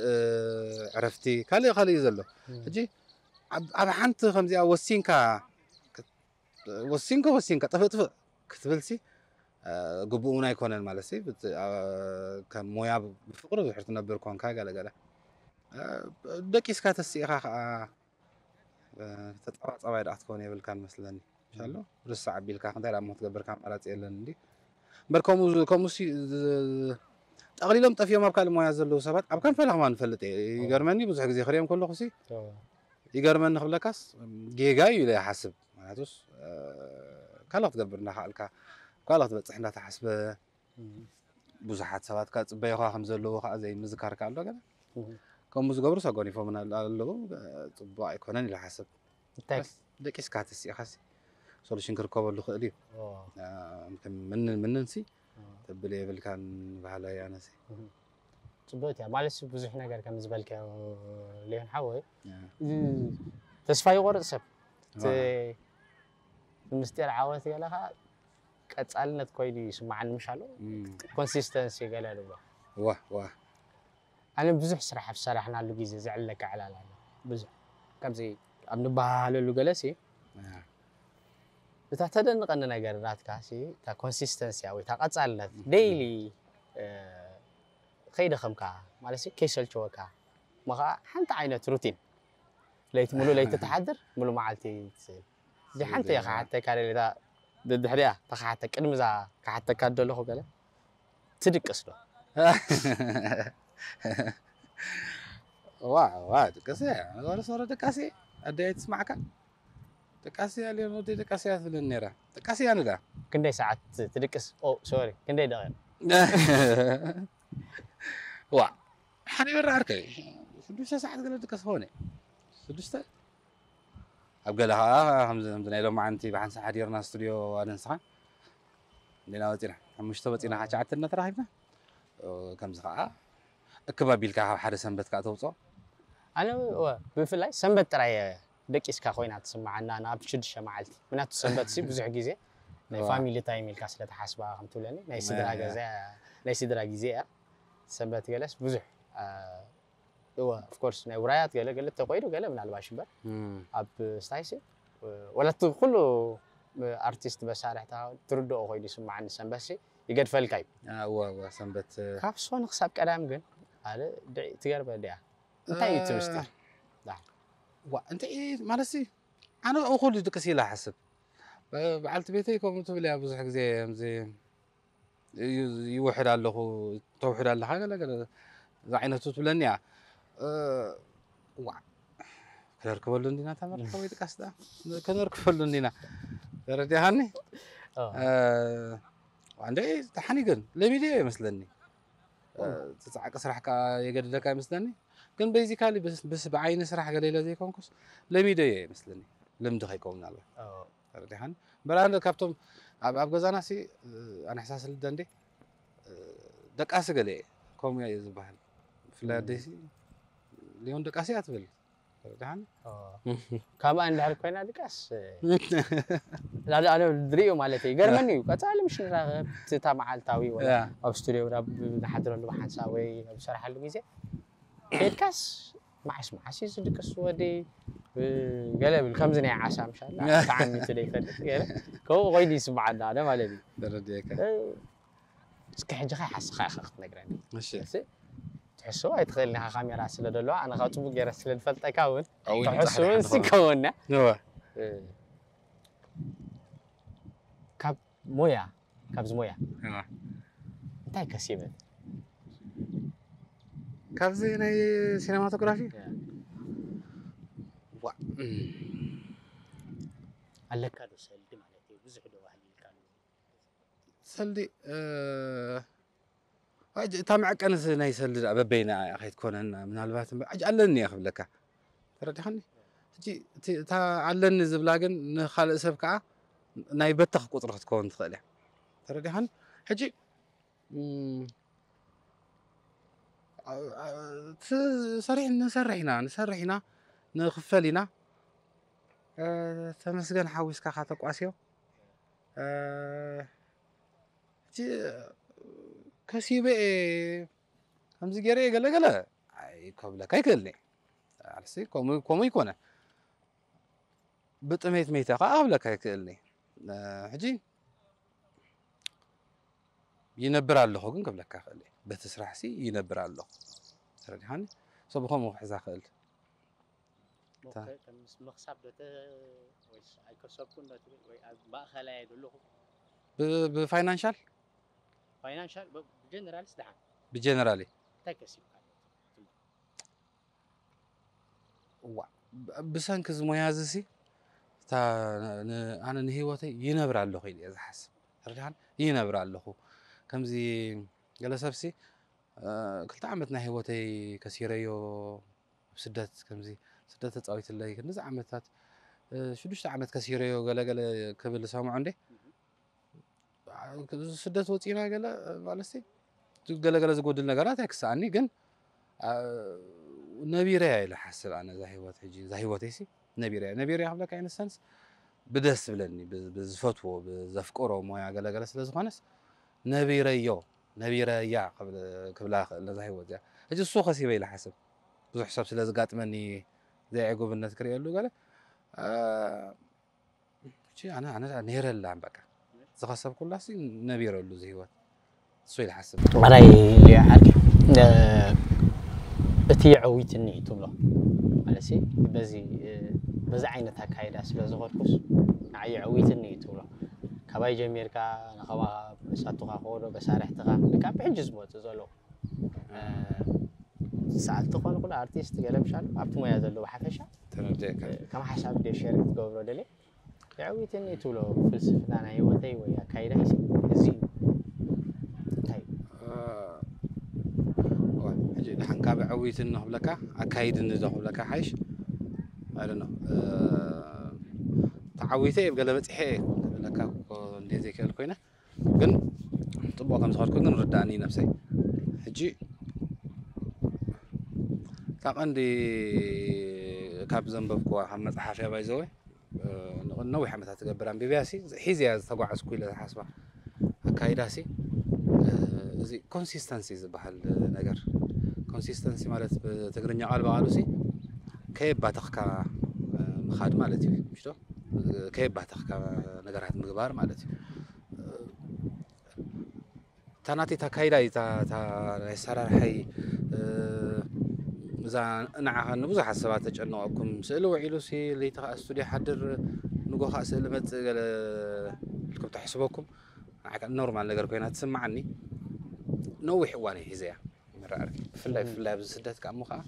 ዕረፍቲ ካልእ ካልእ እዩ ዘሎ ሕጂ ኣብ ሓንቲ ከምዚኣ ወሲንካ ወሲንካ ወሲንካ ጥፍእ ጥፍእ ክትብል ሲ ግቡእ እውን ኣይኮነን ማለት ሲ ከም ሞያ ብፍቅሪ ዝሕር ትነብር ኮንካ ገለገለ ደቂስካ ተስኢኻ ከዓ ተፀባፀባይ ደኣ ክትከውን የብልካን መስለኒ ሻሎ ርሳዕ ኣቢልካ ክንታይ ደኣ ክትገብር ካብ ኣማራፂ የለን እንዲ እምበር ከምኡ ከምኡ ሲ ጠቕሊሎም ጠፊኦም ኣብ ካልእ ሞያ ዘለዉ ሰባት ኣብ ካምፓላ ከማን ንፈልጥ እየ። ይገርመኒ፣ ብዙሕ ግዜ ክሪኦም ከለኹ ሲ ይገርመኒ ክብለካስ ጌጋ እዩ ኢለ ይሓስብ። ምክንያቱስ ካልእ ክትገብር እንዳኸኣልካ፣ ካልእ ክትበፅሕ እንዳተሓስበ፣ ብዙሓት ሰባት ከዓ ፅበዮኻ ከም ዘለዉ ከዓ ዘይምዝካር ከዓ ኣሎ ገለ። ከምኡ ዝገብሩ ሰጎኒፎም ኣለዉ። ፅቡቅ ኣይኮነን ኢለ ሓስብ። እንታይ ደቂስካ ተሲእኻሲ ሶሉሽን ክርከበሉ ክእል እዩ። ምንን ምንን ሲ ተብል የብልካን ባህላ ያነሲ። ፅቡቅ እያ ማለት ብዙሕ ነገር ከም ዝበልካዮ ሊዮን ሓወይ፣ ተስፋ ይቆርፅ ሰብ። እቲ ምስጢር ዓወት ገለ ከዓ ቀፃልነት ኮይኑ ይስማዓኒ ምሻሎ። ኮንሲስተንሲ ገለ ንብሎ። ዋ ዋ ኣነ ብዙሕ ስራሕ ኣብ ዝሰራሕናሉ ግዜ ዘዕለካ ዕላል ኣሎ። ብዙሕ ከምዚ ኣብ ንበሃሃለሉ ገለ ሲ እታ ተደንቐኒ ነገር ናትካ ሲ እታ ኮንሲስተንሲ ወይ እታ ቀፃልነት፣ ዴይሊ ከይደኸምካ ማለት ሲ ከይሰልቸወካ፣ እሞ ከዓ ሓንቲ ዓይነት ሩቲን፣ ለይቲ ሙሉእ ለይቲ ትሓድር፣ ሙሉእ መዓልቲ ትስእል። እዚ ሓንቲ እየ ክሓተካ ደልየ፣ እታ ደድሕሪኣ እታ ክሓተ ቅድሚ እዛ ክሓተካ ደለኹ ገለ ትድቅስ ዶ? ዋ ዋ ድቅስ እያ። ወረ ሶረ ድቃስ እየ። ኣደይ ኣይትስማዕካ። ድቃስ እያ ሊዮን ወደይ ድቃስ እያ ትብለኒ ነይራ። ድቃስ እያ ንዳ። ክንደይ ሰዓት ትድቅስ? ኦ ሶሪ፣ ክንደይ ደቂቕ? ዋ ሓደ ይበራ ዓርከይ ሽዱሽተ ሰዓት ገለ ድቀስ ኾነ ሽዱሽተ ኣብ ገለ ከዓ ከምዚ ከምዚ ናይ ሎማዓንቲ ብሓንሳ ሓዲርና ስቱድዮ ኣነ ንስኻን እንዲና ወፂና ሓሙሽተ ወፂና ከዓ ትሽዓተ እናተራኺብና ከምዚ ከዓ እክብ ኣቢልካ ካብ ሓደ ሰንበት ከዓ ተውፅኦ። ኣነ እወ፣ ብፍላይ ሰንበት ጥራይ እየ ደቂስካ ኮይና ትስምዓና ናብ ሽዱሽተ መዓልቲ። ምክንያቱ ሰንበት ሲ ብዙሕ ግዜ ናይ እዋ። ፋሚሊ ታይም ኢልካ ስለ ትሓስባ ከም ትብለኒ ናይ ስድራ እያ። ገዛ ናይ ስድራ ግዜ እያ። ሰንበት ገለስ ብዙሕ አ፣ እወ ኦፍ ኮርስ ናይ ውራያት ገለ ገለ ተቆይዱ ገለ ምናልባሽ እምበር እም፣ ኣብ ስታይሲ ወላ እቲ ኩሉ ኣርቲስት መሳርሕታ ትርድኦ ኮይኑ ይስምዓኒ። ሰንበት ሲ ይገድፈልካ እዩ። አ፣ እዋ እዋ ሰንበት ካብ ሶኒ ክሳብ ቀዳም ግን ኣለ ድዒ ትገርመ ድያ እንታይ እዩ እቲ ምስጢር? ዋ እንታይ ማለት ሲ ኣነ እኹል ድቅስ ኢላ ሓስብ በዓልቲ ቤተይ ከምኡ ትብል እያ ብዙሕ ግዜ ከምዚ ይውሕድ ኣለኹ ተውሕድ ኣለኻ ገለ ገለ ዝዓይነቱ ትብለኒ እያ። ዋ ክነርክበሉ እንዲና ተመርካ ወይ ድቃስ ዳ ክነርክበሉ እንዲና ተረዲኻኒ። እንደ ተሓኒ ግን ለሚደ ይመስለኒ። እቲ ፃዕቂ ስራሕ ከዓ የገድደካ ይመስለኒ። ግን ቤዚካሊ ብዓይኒ ስራሕ ገለ ኢለ ዘይኮንኩስ ለሚደዮ ይመስለኒ። ልምዲ ከይከውን ምናልባት ተረዲኻኒ። እምበር ኣነ ካብቶም ኣብ ኣብ ገዛና ሲ ኣነ ሕሳስ ልደ እንዴ ደቃሲ ገለ እየ ከምኡ እየ ዝበሃል። ብፍላይ ኣደይሲ ሊዮን ደቃሲ እያ ትብል። ተረዲኻኒ። ካብኣ እንድሕር ኮይና ድቃስ ኣነ ድሪኦ ማለት እዩ። ይገርመኒ እዩ። ቀፃሊ ምሽ ንራኸብ እታ መዓልታዊ ወላ ያ። ኣብ ስቱዲዮ ናብ ንሓድረሉ ብሓንሳብ ወይ ኣብ ዝሰራሓሉ ግዜ ከድካስ መዓስ መዓስ እዩ ዝድቅስ ወዲ ገለ ብል ከምዚ ናይ ዓሳ ምሻላ ተዓሚቱ ዘይፈልጥ ገለ ከምኡ ኮይኑ ይስምዓና ኣነ ማለት እዩ። ተረዲእካ። እስኪ ሕጂ ከ ሓስኻ ኢኻ ክትነግረኒ። እሺ። እሺ? ትሕስቦ ኣይትኽእልን ኢኻ ካሜራ ስለ ደለዋ ኣነ ካብ ፅቡቅ ገይረ ስለ ዝፈልጠካ እውን ኣብኡ ትሕስቦ ይንጻሕ ንስከውና እወ። ካብ ሞያ ካብዚ ሞያ እወ። እንታይ ከሲበ? ካብዚ ናይ ሲኔማቶግራፊ ዋ፣ እም፣ ኣለካ ዶ ሰልዲ ማለት እዩ ብዙሕ ዶ ባህሊ ኢልካ ኣሎ? ሰልዲ እ፣ ኣጅ- እታ መዐቀንስ ናይ ሰልዲ ደኣ በበይና እያ ከይትኮነን ምናልባት እምበር ኣጅ ኣለኒ እየ ክብለካ ተረዲኻኒ። ሕጂ እቲ- እታ ኣለኒ ዝብላ ግን ንካልእ ሰብ ከዓ ናይ በተኽ ቁፅሪ ክትከውን ትኽእል እያ ተረዲኻኒ። ሕጂ እም፣ ኣ- ኣ- እቲ ሰሪሕ ንሰርሕ ኢና ንሰርሕ ኢና ንኽፈል ኢና እ፣ ተመስገን ሓዊስካ ካተቋስዮ እ፣ እቲ ከሲበ እየ ከምዚ ገይረ እየ ገለ ገለ ኣይ- ከብለካ ኣይክእልን እየ። ኣርሲ ከምኡ ከምኡ ይኮነ ብጥሜት መይተ ከዓ ክብለካ ኣይክእልን እየ። እ፣ ሕጂ ይነብር ኣለኹ ግን ክብለካ ክእል እየ። በቲ ስራሕ ሲ ይነብር ኣለኹ ተረዲኻኒ። ሰብ ብኸምኡ ክሕዛ ክእል ሞከ- ከም ምስ ምኽሳብ ዶ ተ- ወይስ ኣይከሰብኩን ዶ ትብል ወይ ኣብ ማእኸላይ እየ ዘለኹ? ብ- ብፋይናንሻል ፋይናንሻል ብጀነራልስ ደሓን ብጀነራሊ እንታይ ከሲብካ? ዋ ብ- ብሰንኪ እዚ ሞያ እዚ ሲ እታ ን- ኣነ ንህይወተይ ይነብር ኣለኹ ኢለ እየ ዝሓስብ። ተረዲኻን? ይነብር ኣለኹ። ከምዚ ገለ ሰብሲ እ፣ ክልተ ዓመት ናይ ህይወተይ ከሲረዮ ኣብ ስደት ከምዚ ስደት ተፃዊትለይ ክንዚ ዓመታት እ፣ ሽዱሽተ ዓመት ከሲረዮ ገለገለ ክብል ዝሰምዖ እንዴ ስደት ወፂና ገለ ማለት ገለገለ ዝጎድል ነገራት ኣይክሰኣኒ ግን ነቢረ ኢለ ሓስብ ኣነ እዛ ህይወት ሕጂ እዛ ህይወተይ ሲ ነቢረ ነቢረ ክብለካ ኢንስተንስ ብደስ ዝብለኒ ብዝፈትዎ ብዘፍቅሮ ሞያ ገለገለ ስለ ዝኾነስ ነቢረዮ ነቢረያ ክብላ ክእል ነዛ ህይወት እዚኣ ሕጂ እሱ ከሲበ ኢለ ሓስብ ብዙሕ ሰብ ስለ ዝጋጥመኒ ዘይዕጉብነት ክርእየሉ ገለ ኣነ ኣነ ነይረላን በቃ ዝኸሰብኩላሲ ነቢረሉ እዚ ህይወት እሱ ኢለ ሓስብ ራይ ሊዮ ዓርኪ እቲ የዐዊትኒ እዩ ትብሎ ማለትሲ በዚ በዚ ዓይነት ኣካይዳ ስለ ዝኸድኩስ ንዓይ የዐዊትኒ እዩ ትብሎ ካባይ ጀሚርካ ንኸባኻ መሳቱኻ ክወዶ በሳርሕትኻ ካብ ብሕጂ ዝመፁ ዘለዉ ሰዓልቲ ኮኑ ኩሉ ኣርቲስት ገለ ምሻሉ ኣብቲ ሞያ ዘለዉ ሓፈሻ ተረድአካ ከም ሓሳብ ደ ሸር ክትገብሮ ደለ የዕዊትኒ ትብሎ ፍልስፍና ናይ ህይወተይ ወይ ኣካይዳ እዚ እዩ እንታይ እዩ ሕጂ ድሓን ካብ ዕዊትን ንክብለካ ኣካይድኒ ዶ ክብለካ ሓይሽ ኣይ ዶንት ኖ ተዓዊተ እየ ገለ በፂሐ እየ ክብለካ እኮ እንደ ዘይክእል ኮይነ ግን ፅቡቅ ከም ዝኸድኩ ግን ርዳእኒ እዩ ነብሰይ ሕጂ እታ ቀንዲ ካብ ዘንበብኩዋ ካብ መፅሓፍያ ባይዘወይ ነዊሕ ዓመታት ትገብር ኣንቢብያ ሲ ሒዝያ ዝተጓዓዝኩ ኢለ ዝሓስባ ኣካይዳ ሲ እዚ ኮንሲስተንሲ ዝበሃል ነገር ኮንሲስተንሲ ማለት ብትግርኛ ቃል ብቃሉ ሲ ከየባተኽካ ምኻድ ማለት እዩ ምሽቶ ከየባተኽካ ነገራት ምግባር ማለት እዩ እታ ናተይ እታ ካይዳ እዩ እታ እታ ናይ ኣሰራርሓይ እዛ ንዓኻ ንብዙሓት ሰባት ተጨንቐኩም ስእሊ ውዒሉ ሲ ለይቲ ከዓ ስቱድዮ ሓድር ንጎ ከዓ ስእሊ መፅእ ገለ ኢልኩም ተሕስበኩም ንዓይ ከዓ ኖርማል ነገር ኮይና ትስምዓኒ ነዊሕ እዋን እየ ሒዘያ መራርኪ ብፍላይ ብፍላይ ኣብዚ ስደት ከዓ እሞ ከዓ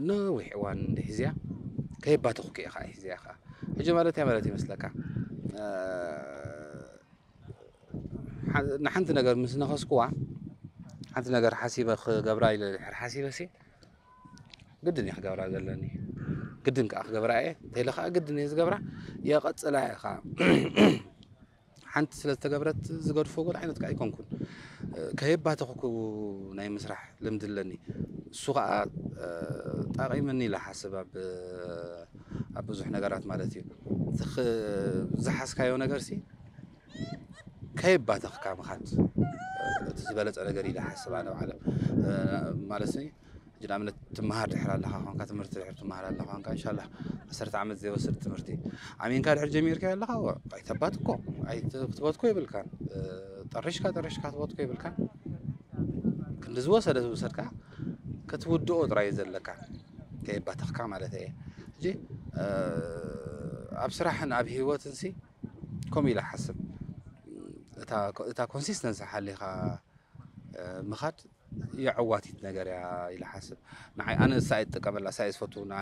ነዊሕ እዋን እንደ ሒዝያ ከየባተኹ ክየ ከዓ ሒዝያ ከዓ ሕጂ ማለት እያ ማለት ይመስለካ ንሓንቲ ነገር ምስ ነኸስኩዋ ሓንቲ ነገር ሓሲበ ክገብራ ኢለ ድሕር ሓሲበ ሲ ግድን እየ ክገብራ ዘለኒ ግድን ከዓ ክገብራ እየ እንተኢለ ከዓ ግድን እየ ዝገብራ የቐፅላ እየ ከዓ ሓንቲ ስለ ዝተገብረት ዝገድፎ ገለ ዓይነት ከዓ ኣይኮንኩን ከየባተኽኩ ናይ ምስራሕ ልምዲ ኣለኒ እሱ ከዓ ጠቂምኒ ኢለ ሓስብ ኣብ ኣብ ብዙሕ ነገራት ማለት እዩ ዝሓዝካዮ ነገር ሲ ከየባተኽካ ምኻድ እቲ ዝበለፀ ነገር ኢለ ሓስብ ኣነ ባዕለ ማለት ሕጂ ንኣብነት ትመሃር ድሕር ኣለኻ ኮንካ ትምህርቲ ድሕር ትመሃር ኣለኻ ኮንካ እንሻላ ዓሰርተ ዓመት ዘይወስድ ትምህርቲ ኣሚንካ ድሕር ጀሚርካ ኣለኻ ኣይተባትኮ ክትበትኮ የብልካን ጠሪሽካ ጠሪሽካ ክትበትኮ የብልካን ክንዲ ዝወሰደ ዝውሰድካ ክትውድኦ ጥራይ ዘለካ ከየባተኽካ ማለት እየ ሕጂ ኣብ ስራሕን ኣብ ህይወትን ሲ ከምኡ ኢለ ሓስብ እታ ኮንሲስተንሲ ሓሊኻ ምኻድ የዐዋቲት ነገር እያ ኢለ ሓስብ ንዓይ ኣነ እሳ እየ ዝጥቀመላ እሳ እየ ዝፈቱ ንዓ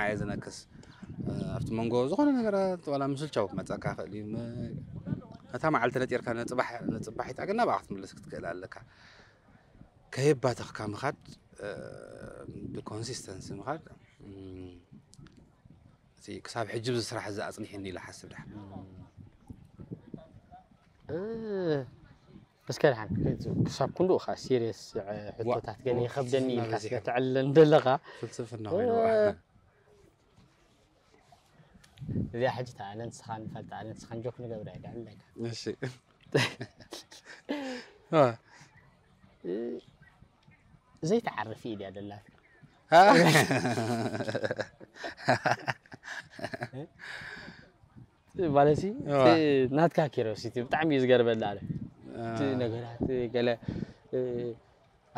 እየ ዝነክስ ኣብቲ መንጎ ዝኾነ ነገራት ዋላ ምስልቻው ክመፀካ ክእል እዩ እታ መዓልቲ ነጢርካ ንፅባሒታ ግን ናብኣ ክትምልስ ክትክእል ኣለካ ከየባተኽካ ምኻድ ብኮንሲስተንሲ ምኻድ እቲ ክሳብ ሕጂ እዚ ስራሕ እዚ ኣፅኒሕኒ ኢለ ሓስብ ድሓ እስከ ድሓን ክሳብ ክንድኡ ከዓ ሲሪየስ ሕቶታት ገለ ይኸብደኒ ኢልካ ስለ ትዕልለን ዘለኻ ፍልስፍና ኮይኑ እዚኣ ሕጂ ኣነ ንስኻ ንፈልጣ ኣነ ንስኻ ጆክ ንገብራ እየ ድዕለካ እሺ ዘይትዓርፍ ኢድ እያ ደላት ማለት ናትካ ኪሮሲቲ ብጣዕሚ እዩ ዝገርበላ ኣለ እቲ ነገራት ገለ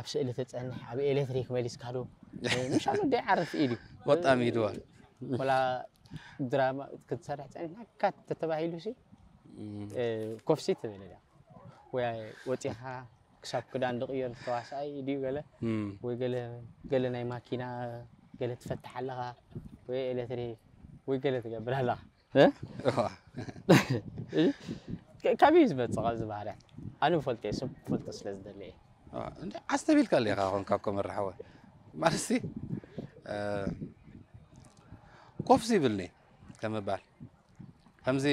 ኣብ ስእሊ ተፀንሕ ኣብ ኤሌክትሪክ መሊስካ ዶ ምሻሉ ደ ዓርፍ ኢድ እዩ ወጣሚ ኢድዋ ወላ ድራማ ክትሰርሕ ፀኒሕካ ተተባሂሉ ሲ ኮፍሲ ትብል እያ ወይ ወፂኻ ክሳብ ክዳን ዝቕየር ተዋሳኣይ ድዩ ገለ እም። ወይ ገለ ገለ ናይ ማኪና ገለ ትፈትሕ ኣለኻ ወይ ኤሌክትሪክ ወይ ገለ ትገብር ኣለኻ እ? እዋ። እ? ካ- ካበይ እዩ ዝመፅእ ካብዚ ባህርያት ኣነ ፈልጦ እየ ሰብ ፈልጦ ስለ ዝደለ እየ እዋ። እንደ ኣስተቢልካ ኣለኻ ኾን ካብ ኮመር ሓወ ማለትሲ እ፣ ኮፍ ይብልኒ ከምባል ከምዚ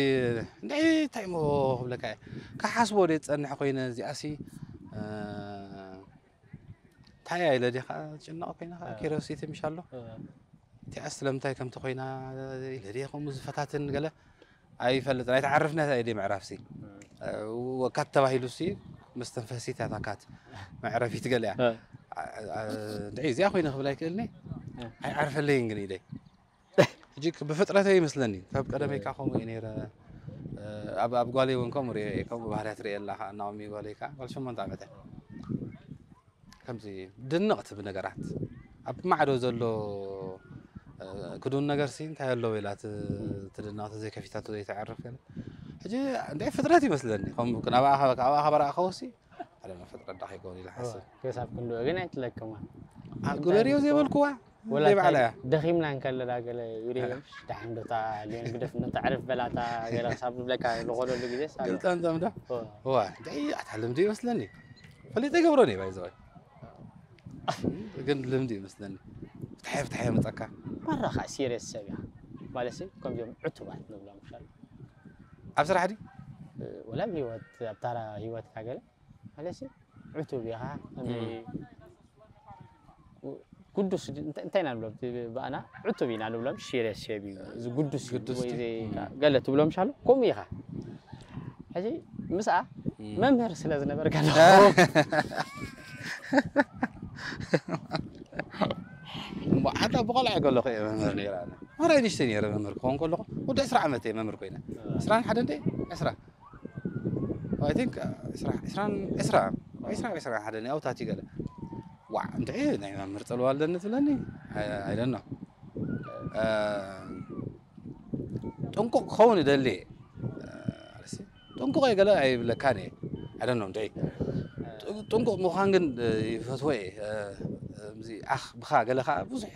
እንደ እንታይ እሞ ክብለካ እየ ክሓስቦ ደ ዝፀንሕ ኮይነ እዚኣሲ እ፣ እንታይ እያ ኢለ ዲኻ ጭነቕ ኮይነ ከዓ እ። ኪሮሲቲ ምሽ ኣሎ እ። እቲኣ ስለምንታይ ከምቲ ኮይና ኢለ ድየ ከምኡ ዝፈታትን ገለ ኣይፈልጥን ኣይተዓርፍና እየ ድየ ምዕራፍሲ ወካት ተባሂሉ ሲ መስተንፈሲት እያ ታካት መዕረፊት ገለ እያ እ። እንድዒ እዚኣ ኮይነ ክብል ኣይክእልኒ እ። ኣይዓርፈለይን ግን ኢለይ ሕጂ ብፍጥረተይ ይመስለኒ ካብ ቀደመይ ከዓ ከምኡ እየ ነይረ ኣብ ኣብ ጓለይ እውን ከምኡ ርኤ እየ ከምኡ ባህርያት ርኤ ኣላ ከዓ እናኦሚ ጓለይ ከዓ ጓል ሸሞንተ ዓመት እያ ከምዚ ድንቕ ትብል ነገራት ኣብ ማዕዶ ዘሎ ክዱን ነገር ሲ እንታይ ኣለዎ ኢላ ትድነቕ ተዘይከፊታቶ ዘይተዕርፍ ገለ ሕጂ እንታይ ፍጥረት ይመስለኒ ከምኡ ናብኣ ካባኣ ካባኣ ካባኣ ከወሲ ኣለ ፍጥረት ዳ ከይከውን ኢለ ሓስብ ክሳብ ክንድኡ ግን ኣይትለቅማ ግበርዮ ዘይበልኩዋ ወላ ዘይበዓላ እንታይ እያ ደኺምና እንከለና ገለ ይርእዮም ሽዳሕንዶታ ሊዮን ግደፍ ነተዕርፍ በላታ ገለ ክሳብ ዝብለካ ዝኾነሉ ግዜ ሳሎ ግልጠምጠም ዶ ኦ። ዋ እንታይ ኣታ ልምዲ ይመስለኒ ፈሊጠ ይገብሮ ነ ባይዘዋይ ግን ልምዲ ይመስለኒ ፍትሐ ፍትሐ የምፀካ ማራ ከዓ ሲሪየስ ሰብ እያ ማለት ሲ ከምዚኦም ዕቱባት ንብሎም ምሻል ኣብ ስራሕ ድዩ ወላ ኣብ ህይወት ኣብ ታራ ህይወትካ ገለ ማለት ሲ ዕቱብ ኢኻ ከምዚ ግዱስ ድ- እንታይ እንታይ ኢና ንብሎም እቲ ብኣና ዕቱብ ኢና ንብሎም ሲሪየስ ሰብ እዩ እዚ ግዱስ እዩ ግዱስ ወይ ድዩ? ዘይ- ገለ ትብሎም ሻሎ ከምኡ ኢኻ ሕጂ ምስኣ መምህር ስለ ዝነበርካ ዶ እሞ ዓዳ ብቆልዓ ከለኹ እየ መምህር ነይረ ኣነ ማራይ ንሽተ ነይረ መምህር ክኸውን ከለኹ ወዲ ዕስራ ዓመት እየ መምህር ኮይነ ዕስራን ሓደ እንደ ዕስራ I think ዕስራ ዕስራን ዕስራ ዕስራ ዕስራን ሓደ ናይ ኣውታት ይገለ ዋዕ እንድዒ ናይ መምህር ጽልዋ ኣለኒ ትብለኒ I don't know ጥንቁቕ ክኸውን ይደሊ ጥንቁቕ እየ ገለ ኣይብለካን እየ I don't know እንድዒ ጥንቁቕ ምዃን ግን ይፈትዎ እየ እዚ ዓኽ ብኻ ገለ ከዓ ብዙሕ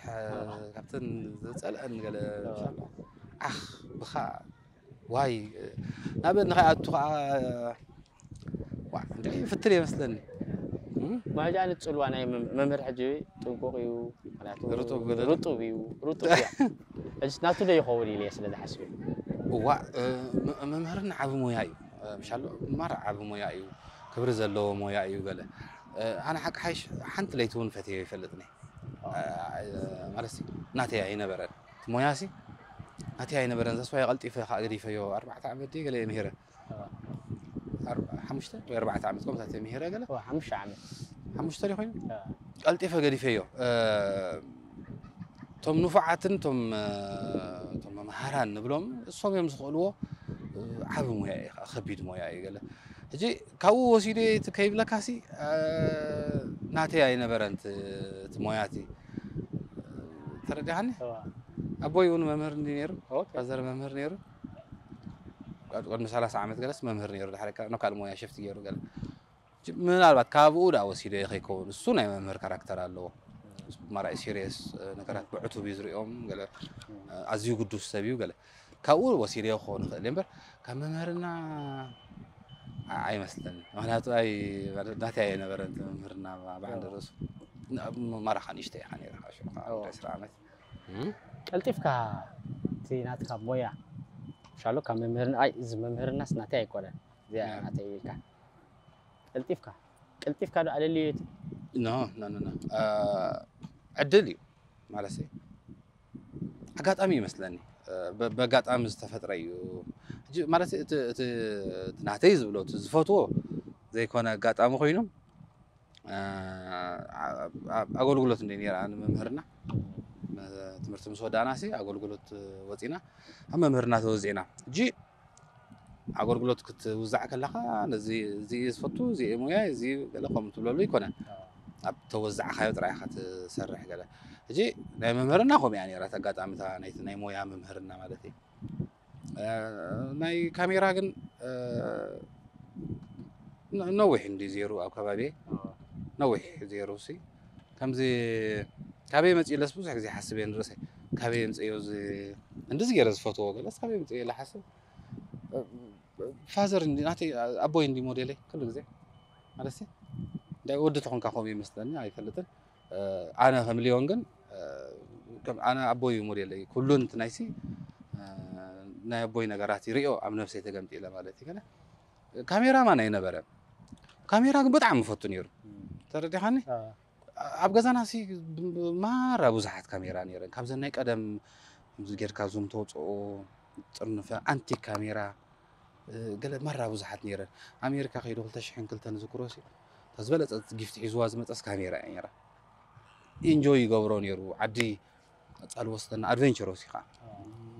ካብተን ዝፀልአን ገለ ዓኽ ብኻ ዋይ ናበ ንኸይኣቱ ከዓ ዋ እንድዒ ፍትን እየ መስለኒ ማጃ ንፅልዋ ናይ መም- መምህር ሕጂ ጥንቁቕ እዩ ምክንያቱ ርጡብ ገለ ዶ? ርጡብ እዩ ርጡብ እያ ሕጂ ናቱ ዶ ይኸውን ኢለ እየ ስለ ዝሓስብ እዩ እዋ እ፣ መ- መምህርና ዓቢ ሞያ እዩ እ፣ ምሻሎ ማር ዓቢ ሞያ እዩ ክብሪ ዘለዎ ሞያ እዩ ገለ እ፣ ኣነ ሓቂ ሓይሽ ሓንቲ ለይቲ እውን ፈትዮ ይፈልጥኒ እ፣ እ፣ ማለት ሲ ናተይ ኣይነበረን እቲ ሞያ ሲ ናተይ ኣይነበረን ዘስዋይ ቀልጢፈ ከዓ ገዲፈዮ ኣርባዕተ ዓመት ድየ ገለ እየ ምሂረ ሓሙሽተ ወይ ኣርባዕተ ዓመት ከምታት ምሄረ ገለ ሓሙሽተ ዓመት ሓሙሽተ ዲ ኮይኑ ቀልጢፈ ገዲፈዮ እቶም ንፉዓትን እቶም እቶም መምሃራን ንብሎም እሶም እዮም ዝኽእልዎ ዓቢ ሞያ እዩ ከቢድ ሞያ እዩ ገለ ሕጂ ካብኡ ወሲደ እቲ ከይብለካሲ ናተይ ኣይነበረን እቲ ሞያቲ ተረዲኻኒ ኣቦይ እውን መምህር እንዲ ነይሩ ፋዘር መምህር ነይሩ ቅድሚ ሰላሳ ዓመት ገለስ መምህር ነይሩ ድሓደ ካብ ካልእ ሞያ ሽፍቲ ገይሩ ገለ ምናልባት ካብኡ ዳ ወሲዶ ከይከውን እሱ ናይ መምህር ካራክተር ኣለዎ ማራይ ሲሪየስ ነገራት ብዕቱብ እዩ ዝሪኦም ገለ ኣዝዩ ግዱስ ሰብ እዩ ገለ ካብኡ ወሲዶ ክኸውን ይኽእል እምበር ካብ መምህርና ኣይመስለኒ ምክንያቱ ኣይ ናተይ ኣይነበረ መምህርና ብዓንዲ ርእሱ ማራኻ ንእሽተ ኢኻ ነይርካ ሽዑ ከዓ ዕስራ ዓመት ቀልጢፍካ እቲ ናትካ ሞያ ሻሎ ካብ መምህርና ኣይ እዚ መምህርናስ ናተይ ኣይኮነን እዚኣ ናተይ ኢልካ ቀልጢፍካ ቀልጢፍካ ዶ ኣለልዮ እቲ no no no no ዕድል እዩ ማለት ኣጋጣሚ ይመስለኒ በጋጣሚ ዝተፈጥረ እዩ ማለት እቲ ናተይ ዝብሎ ዝፈትዎ ዘይኮነ ኣጋጣሚ ኮይኑ ኣብ ኣገልግሎት እንደ ነራ ንመምህርና ትምህርቲ ምስ ወዳእና ሲ ኣገልግሎት ወፂና ኣብ መምህርና ተወዚዕና እጂ ኣገልግሎት ክትውዛዕ ከለካ ነዚ እዚ ዝፈቱ እዚ ሞያ እዚ ገለ ከም ትብለሉ ይኮነ ኣብ ተወዛዕካዮ ጥራይ ኢካ ትሰርሕ ገለ እጂ ናይ መምህርና ከምኡ እያ ነራ ኣጋጣሚታ ናይ ሞያ መምህርና ማለት እዩ ናይ ካሜራ ግን ነ- ነዊሕ እንዲ ዜሩ ኣብ ከባቢ ነዊሕ ዜሩ ሲ ከምዚ ካበይ መፅእ ኢለስ ብዙሕ ግዜ ሓስብ እየ ንርእሰይ ካበይ የምፅእዮ እዚ እንድዚ ገይረ ዝፈትዎ ገለስ ካበይ የምፅእዮ ኢለ ሓስብ። ፋዘር እንዲ ናተይ ኣቦይ እንዲ ሞዴለይ ኩሉ ግዜ ማለት ሲ እንታይ ወዲ ተኾንካ ከምኡ ይመስለኒ ኣይፈልጥን። ኣነ ከም ሊዮን ግን ከም ኣነ ኣቦይ እዩ ሞዴለይ ኩሉ እንት ናይሲ ናይ ኣቦይ ነገራት ይሪኦ ኣብ ነብሰይ ተገምጢለ ማለት እዩ። ገለ ካሜራማን ኣይነበረን። ካሜራ ግን ብጣዕሚ ይፈቱ ነይሩ። ተረዲኻኒ? ኣብ ገዛና ሲ ማራ ብዙሓት ካሜራ ነይረን። ካብዘን ናይ ቀደም ከምዚ ጌርካ ዙም ተውፅኦ ጥርንፈ ኣንቲክ ካሜራ ገለ ማራ ብዙሓት ነይረን። ኣሜሪካ ከይዱ ክልተ ሽሕን ክልተን ዝክሮ ሲ እታ ዝበለፀት ጊፍት ሒዝዋ ዝመፀስ ካሜራ እያ ነይራ። ኢንጆይ ይገብሮ ነይሩ። ዓዲ ፃል ወስደና ኣድቨንቸሮስ እዩ ከዓ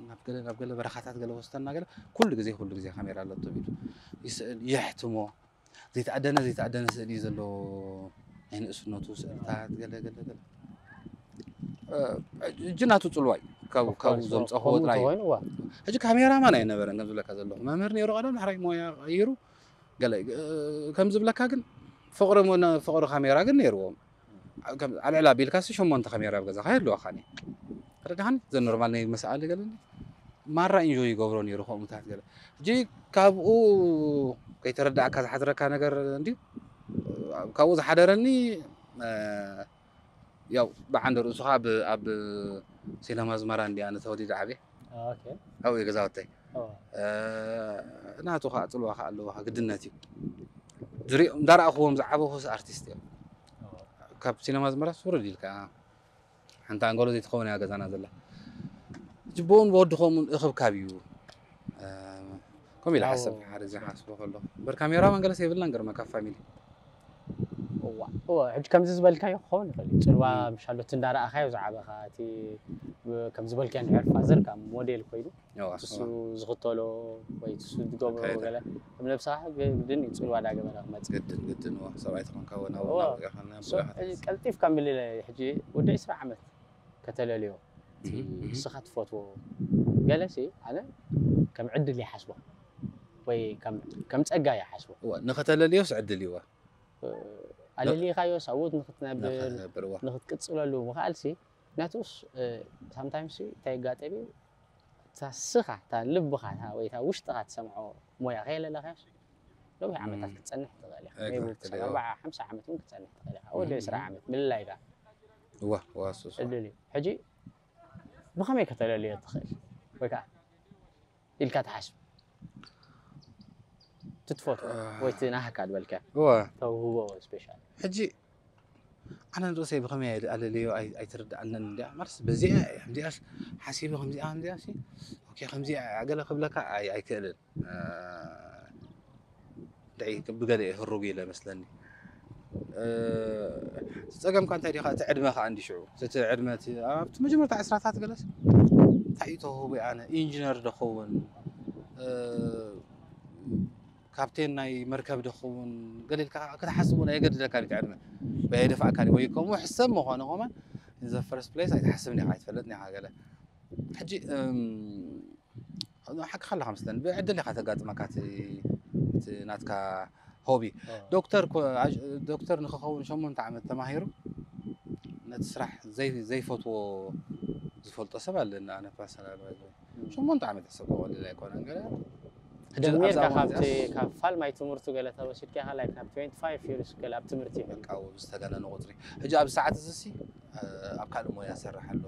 ናብ ገለ ናብ ገለ በረኻታት ገለ ወስደና ገለ ኩሉ ግዜ ኩሉ ግዜ ካሜራ ኣለቶ ኢሉ ይስእል የሕትሞ ዘይተኣደነ ዘይተኣደነ ስእሊ እዩ ዘለዎ ናይ ንእስነቱ ስእልታት ገለ ገለ ገለ ሕጂ ናቱ ፅልዋይ ካብ ካብ ዘምፀኽዎ ጥራይ እዩ። ሕጂ ካሜራማን ኣይነበረን ከም ዝብለካ ዘለኹ መምህር ነይሩ ቀደም ድሕራይ ሞያ ቀይሩ ገለ ከም ዝብለካ ግን ፍቕሪ ፍቕሪ ካሜራ ግን ነይርዎም። ኣልዕላ ቢልካ ሲ ሸሞንተ ካሜራ ኣብ ገዛኻ የለዋኻኒ ረዳኻኒ ዘ ኖርማል ናይ መስኣሊ ገለ ማራ ኢንጆይ ይገብሮ ነይሩ ከምኡታት ገለ ሕጂ ካብኡ ከይተረዳእካ ዝሓድረካ ነገር እንዲ ካብኡ ዝሓደረኒ ያው ብዓንደ ርእሱ ከዓ ኣብ ሲነማ ኣዝመራ እንዲ ኣነ ተወሊደ ዓብየ ኣብኡ ገዛወተይ ናቱ ከዓ ፅልዋ ከዓ ኣለዎ ግድነት እዩ ዝሪኦ እንዳረኣኽዎም ዝዓበኹስ ኣርቲስት እዮም ካብ ሲነማ ኣዝመራ ውርድ ኢልካ ሓንቲ ኣንጎሎ ዘይትኸውን እያ ገዛና ዘላ ጅቦውን ብወዲ ከምኡን እኽብካብ እዩ ከምኡ ኢለ ሓሰብ ሓደ ግዜ ሓስቦ ከሎ እምበር ካሜራ መንገለስ የብልናን ገርመካ ፋሚሊ እዋ እዋ ሕጂ ከምዚ ዝበልካዮ ክኸውን ይኽእል እዩ ፅልዋ ምሻሎት እንዳረኣኻዮ ዝዓበኻ እቲ ከም ዝበልካዮ ንድሕር ፋዘር ካብ ሞዴል ኮይኑ እሱ ዝኽተሎ ወይ እሱ ዝገብሮ ገለ ኣብ ነብስኻ ግድን እዩ ፅልዋ ዳገበረ ክመፅእ ግድን ግድን እዋ ሰብኣይ ተኾንካ እውን ኣቦኻ ኢኻና ኣቦ ኢኻ ሕጂ ቀልጢፍካ ምልለ ሕጂ ወዲ ዕስራ ዓመት ከተለልዮ እቲ ንስኻ ትፈትዎ ገለሲ ኣነ ከም ዕድል ይሓስቦ ወይ ከም- ከም ፀጋ ይሓስቦ እዋ ንኸተለልዮስ ዕድል እዋ ኣለሊኻዮ ሳውት ንክትነብር ንኸትነብር እዋ ንክትቅፅለሉ ምኽኣልሲ ምክንያቱስ ሳምታይምስ እንታይ ይጋጠም እዩ እታ ስኻ እታ ልብኻ እታ ወይ እታ ውሽጥኻ ትሰምዖ ሞያ ከየለለኻዮስ ነዊሕ ዓመታት ክትፀንሕ ትኽእል ኢኻ ሜይ ቢ ክሳብ ኣርባዓ ሓምሳ ዓመት እውን ክትፀንሕ ትኽእል ኢኻ ወዲ ዕስራ ዓመት ምልላይ ኢኻ እዋ እዋ እሱ እሱ ዕድል እዩ ሕጂ ብኸመይ ከተለልዮ ትኽእል ወይ ከዓ ኢልካ ትሓስብ ትትፈቱ ወይ እቲ ናህካ ዝበልካ እዋ ተውህቦ ስፔሻል ሕጂ ኣነ ንርእሰይ ብኸመይ ኣለለዮ ኣይትርድኣንን እንዲያ ማለት በዚኣ ከምዚኣስ ሓሲበ ከምዚኣ ከምዚኣ ኦኬ ከምዚ ገለ ክብለካ ኣይክእልን እንታይ ብገለ ህሩግ ኢለ መስለኒ ጸገምካ እንታይ ዲኻ እቲ ዕድመ ከዓ እንዲ ሽዑ እቲ ዕድመ ኣብቲ መጀመርታ ዕስራታት ገለስ እንታይ እዩ ተውህቦ ኣነ ኢንጂነር ደኸውን ካፕቴን ናይ መርከብ ደኸውን ገለ ኢልካ ክትሓስብ እውን ኣየገድደካ እቲ ዕድመ ወይ ኣይደፋእካ ወይ ከምኡ ሕሰብ ምኾነ ከማን in the first place ኣይትሓስብን ኢኻ ኣይትፈልጥን ኢኻ ገለ ሕጂ ሓቅኻ ኣለኻ መስለኒ ብዕድል ኢኻ ተጋጥመካ እቲ ናትካ ሆቢ ዶክተር ዶክተር ንክኸውን ሸሞንተ ዓመት ተማሂሩ ነቲ ስራሕ ዘይፈትዎ ዝፈልጦ ሰብ ኣለኒ ኣነ ፐርሰናል ሸሞንተ ዓመት ሕሰብ ቀሊል ኣይኮነን ገለ ደሚርካ ካብቲ ካብ ፋልማይ ትምህርቱ ገለ ተወሲድካ ኢኻ ላይክ ናብ ትዌንቲ ፋይቭ ይርስ ገለ ኣብ ትምህርቲ ይብል በቃ ዝተጋነነ ቁፅሪ ሕጂ ኣብ ሰዓት እዚ ሲ ኣብ ካልእ ሞያ ዝሰርሕ ኣሎ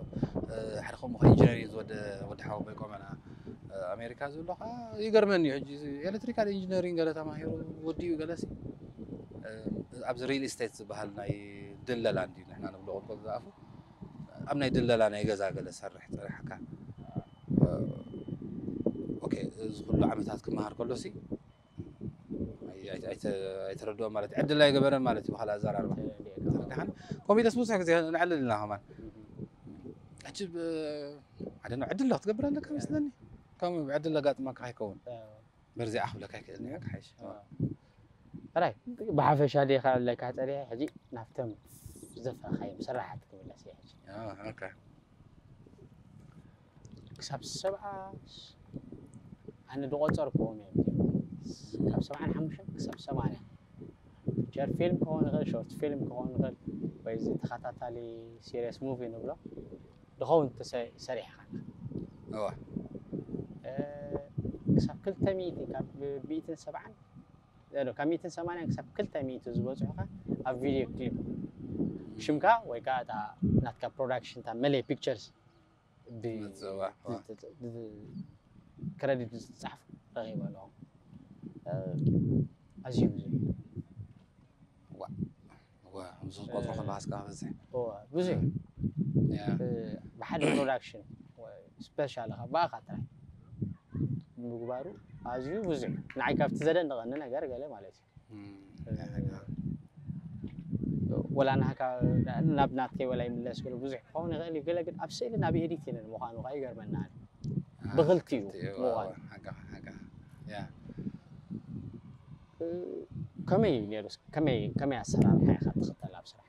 ሓደ ከምኡ ኢንጂነሪንግ ዝወደ ወዲ ሓወቦይ ቆመና ኣሜሪካ ዘሎ ከዓ ይገርመኒ እዩ ሕጂ ኤሌክትሪካል ኢንጂነሪንግ ገለ ተማሂሩ ወዲኡ ገለሲ ኣብዚ ሪል ስቴት ዝበሃል ናይ ድለላ እንዲ ንሕና ንብሎ ቁጥቆጥ ዝኣፉ ኣብ ናይ ድለላ ናይ ገዛ ገለ ሰርሕ ፀሪሕካ ኦኬ እዚ ኩሉ ዓመታት ክመሃር ከሎ ሲ ኣይተረድኦ ማለት ዕድል ኣይገበረን ማለት እዩ ብካልእ ኣዘራርባ ተረዲኻን ኮሚደስ ብዙሕ ግዜ ንዕልል ኢና ከማን ሕጂ ሓደ ዕድል ክትገብር ኣለካ መስለኒ ከም ዕድል ኣጋጥመካ ከይከውን በርዚኣ ክብለካ ይክእል እያ ክሓይሽ ሕራይ ብሓፈሻ ዲኻ ኣለካ ፀሪሐ ሕጂ ናብቶም ዝደፈርካዮም ስራሓት ክምለስ እየ ሕጂ ክሳብ ሰብዓ ኣነ ዝቆፀርክዎም እዮም ካብ ሰብዓን ሓሙሽተን ክሳብ ሰማንያ ፊልም ክኸውን ይኽእል፣ ሾርት ፊልም ክኸውን ይኽእል፣ ወይ እዚ ተኸታታሊ ሲሪየስ ሙቪ ንብሎ ድኸውን ተሰ- ሰሪሕኻ እዋ ክሳብ ክልተ ሚእቲ ካብ ሚእትን ሰብዓን ኖ፣ ካብ ሚእትን ሰማንያን ክሳብ ክልተ ሚእቲ ዝበፅሑኻ ኣብ ቪድዮ ክሊፕ ሽምካ ወይ ከዓ እታ ናትካ ፕሮዳክሽን እታ መለይ ፒክቸርስ መፅዋ ክረዲት ዝፀሓፍ ረኺበ ኣለኹ። ኣዝዩ ብዙሕ ዋ ዋ ብዙ ቆፅሮ ከለካ እስካ በዝሕ እወ፣ ብዙሕ ያ ብሓደ ፕሮዳክሽን ስፔሻል ብኣኻ ጥራይ ምግባሩ ኣዝዩ ብዙሕ ንዓይ ካብቲ ዘደንቐኒ ነገር ገለ ማለት እዩ። እም፣ ወላ ናካ ናብ ናትከይ ወላ ይምለስ ገለ ብዙሕ ክኸውን ይኽእል እዩ። ገለ ግን ኣብ ስእሊ ናብ ኤዲት ይንን ምዃኑ ከዓ ይገርመና። ብኽልቲኡ እዋ፣ ምዃኑ ሓቃ ሓቃ ያ ከመይ እዩ ነይሩ? ከመይ ከመይ ኣሰራርሓ ኢኻ ትኽተል ኣብ ስራሕ?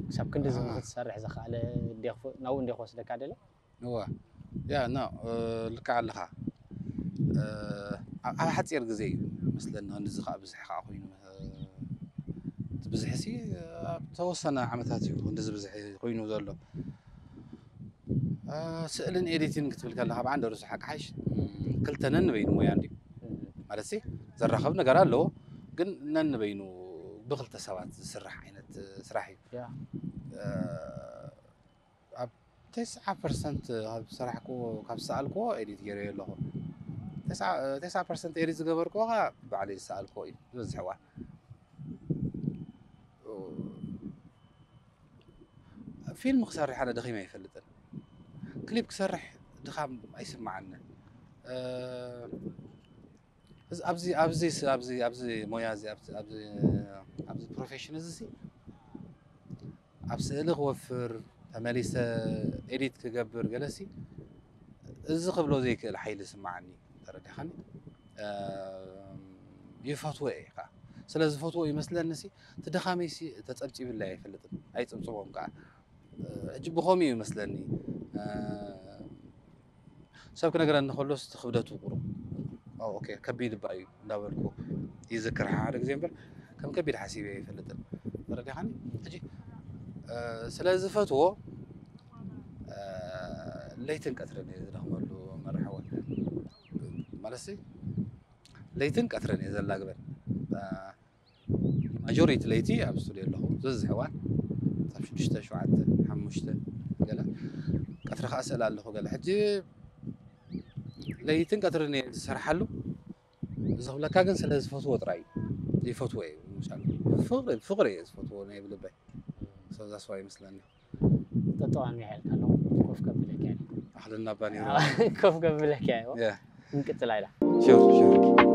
ክሳብ ክንዲ ኣሃ። ንክትሰርሕ ዘኽኣለ እንዲኽ- ናብኡ እንዲኽ ወስደካ ደለ? እዋ ያ ኖ ልክዕ ኣለኻ። ኣብ ሓፂር ግዜ እዩ መስለኒ። ክንዲዚ ከዓ ብዝሕ ከዓ ኮይኑ እቲ ብዝሕ ሲ ኣብ ተወሰነ ዓመታት እዩ ክንዲዚ ብዝሕ ኮይኑ ዘሎ። ስእልን ኤዲቲንግ ክትብል ከለካ ብዓንደሩ ሓቂ ሓይሽ ክልተ ነንበይኑ ሞያ እንዲ ማለት ሲ ዘራኸብ ነገር ኣለዎ፣ ግን ነንበይኑ ብክልተ ሰባት ዝስራሕ ዓይነት ስራሕ እዩ። ያ ኣብ ተስዓ ፐርሰንት ካብ ዝሰራሕኩዎ ካብ ዝሰኣልኩዎ ኤዲት ገይረዮ ኣለኹ። ተስዓ ፐርሰንት ኤዲት ዝገበርኩዎ ከዓ ባዕለይ ዝሰኣልኩዎ እዩ ዝበዝሕ እዋን። ፊልም ክሰርሕ ኣነ ደኺመ ኣይፈልጥን። ክሊፕ ክሰርሕ ድኻም ኣይስምዓንን። ኣብዚ ኣብዚ ኣብዚ ኣብዚ ሞያ እዚ ኣብዚ ኣብዚ ኣብዚ ፕሮፌሽን እዚ ሲ ኣብ ስእሊ ክወፍር ተመሊሰ ኤዲት ክገብር ገለሲ እዚ ክብሎ ዘይክእል ሓይሊ ስምዓኒ። ተረዲኻኒ? ይፈትዎ እየ ከዓ ስለ ዝፈትዎ ይመስለኒ ሲ እቲ ድኻመይ ሲ ተፀብፂብለይ ኣይፈልጥን። ኣይፅብፅቦም ከዓ ሕጂ ብኸምኡ እዩ ይመስለኒ። ሰብ ክነግረኒ ከሎስ እቲ ክብደቱ ቁሩብ ኦኬ ከቢድ እባ እዩ እንዳበልኩ ይዝክር ሓደ ግዜ እምበር ከም ከቢድ ሓሲበ ይፈልጥን። ተረዲኻኒ? ሕጂ ስለ ዝፈትዎ ለይትን ቀትርን እየ ዝደኽመሉ መርሕወል ማለት ለይትን ቀትርን እየ ዘላግበን። ማጆሪቲ ለይቲ ኣብ ስቱድዮ ኣለኹ ዝበዝሕ እዋን ካብ ሽዱሽተ ሸውዓተ ሓሙሽተ ገለ ቀትሪ ከዓ ስእል ኣለኹ ገለ ሕጂ ለይትን ቀትርን እየ ዝሰርሓሉ። እዚ ክብለካ ግን ስለ ዝፈትዎ ጥራይ እዩ ይፈትዎ እየ። ፍቅሪ ፍቅሪ እየ ዝፈትዎ ናይ ብልበይ ሰብዛስዋ ይመስለኒ። ጠጠዋን ይሓልካ ኣለኹ ኮፍ ከብለካ እየ። ኣህልና ባኒራ ኮፍ ከብለካ እየ። ያ እንቅፅላ ኢላ ሹር ሹር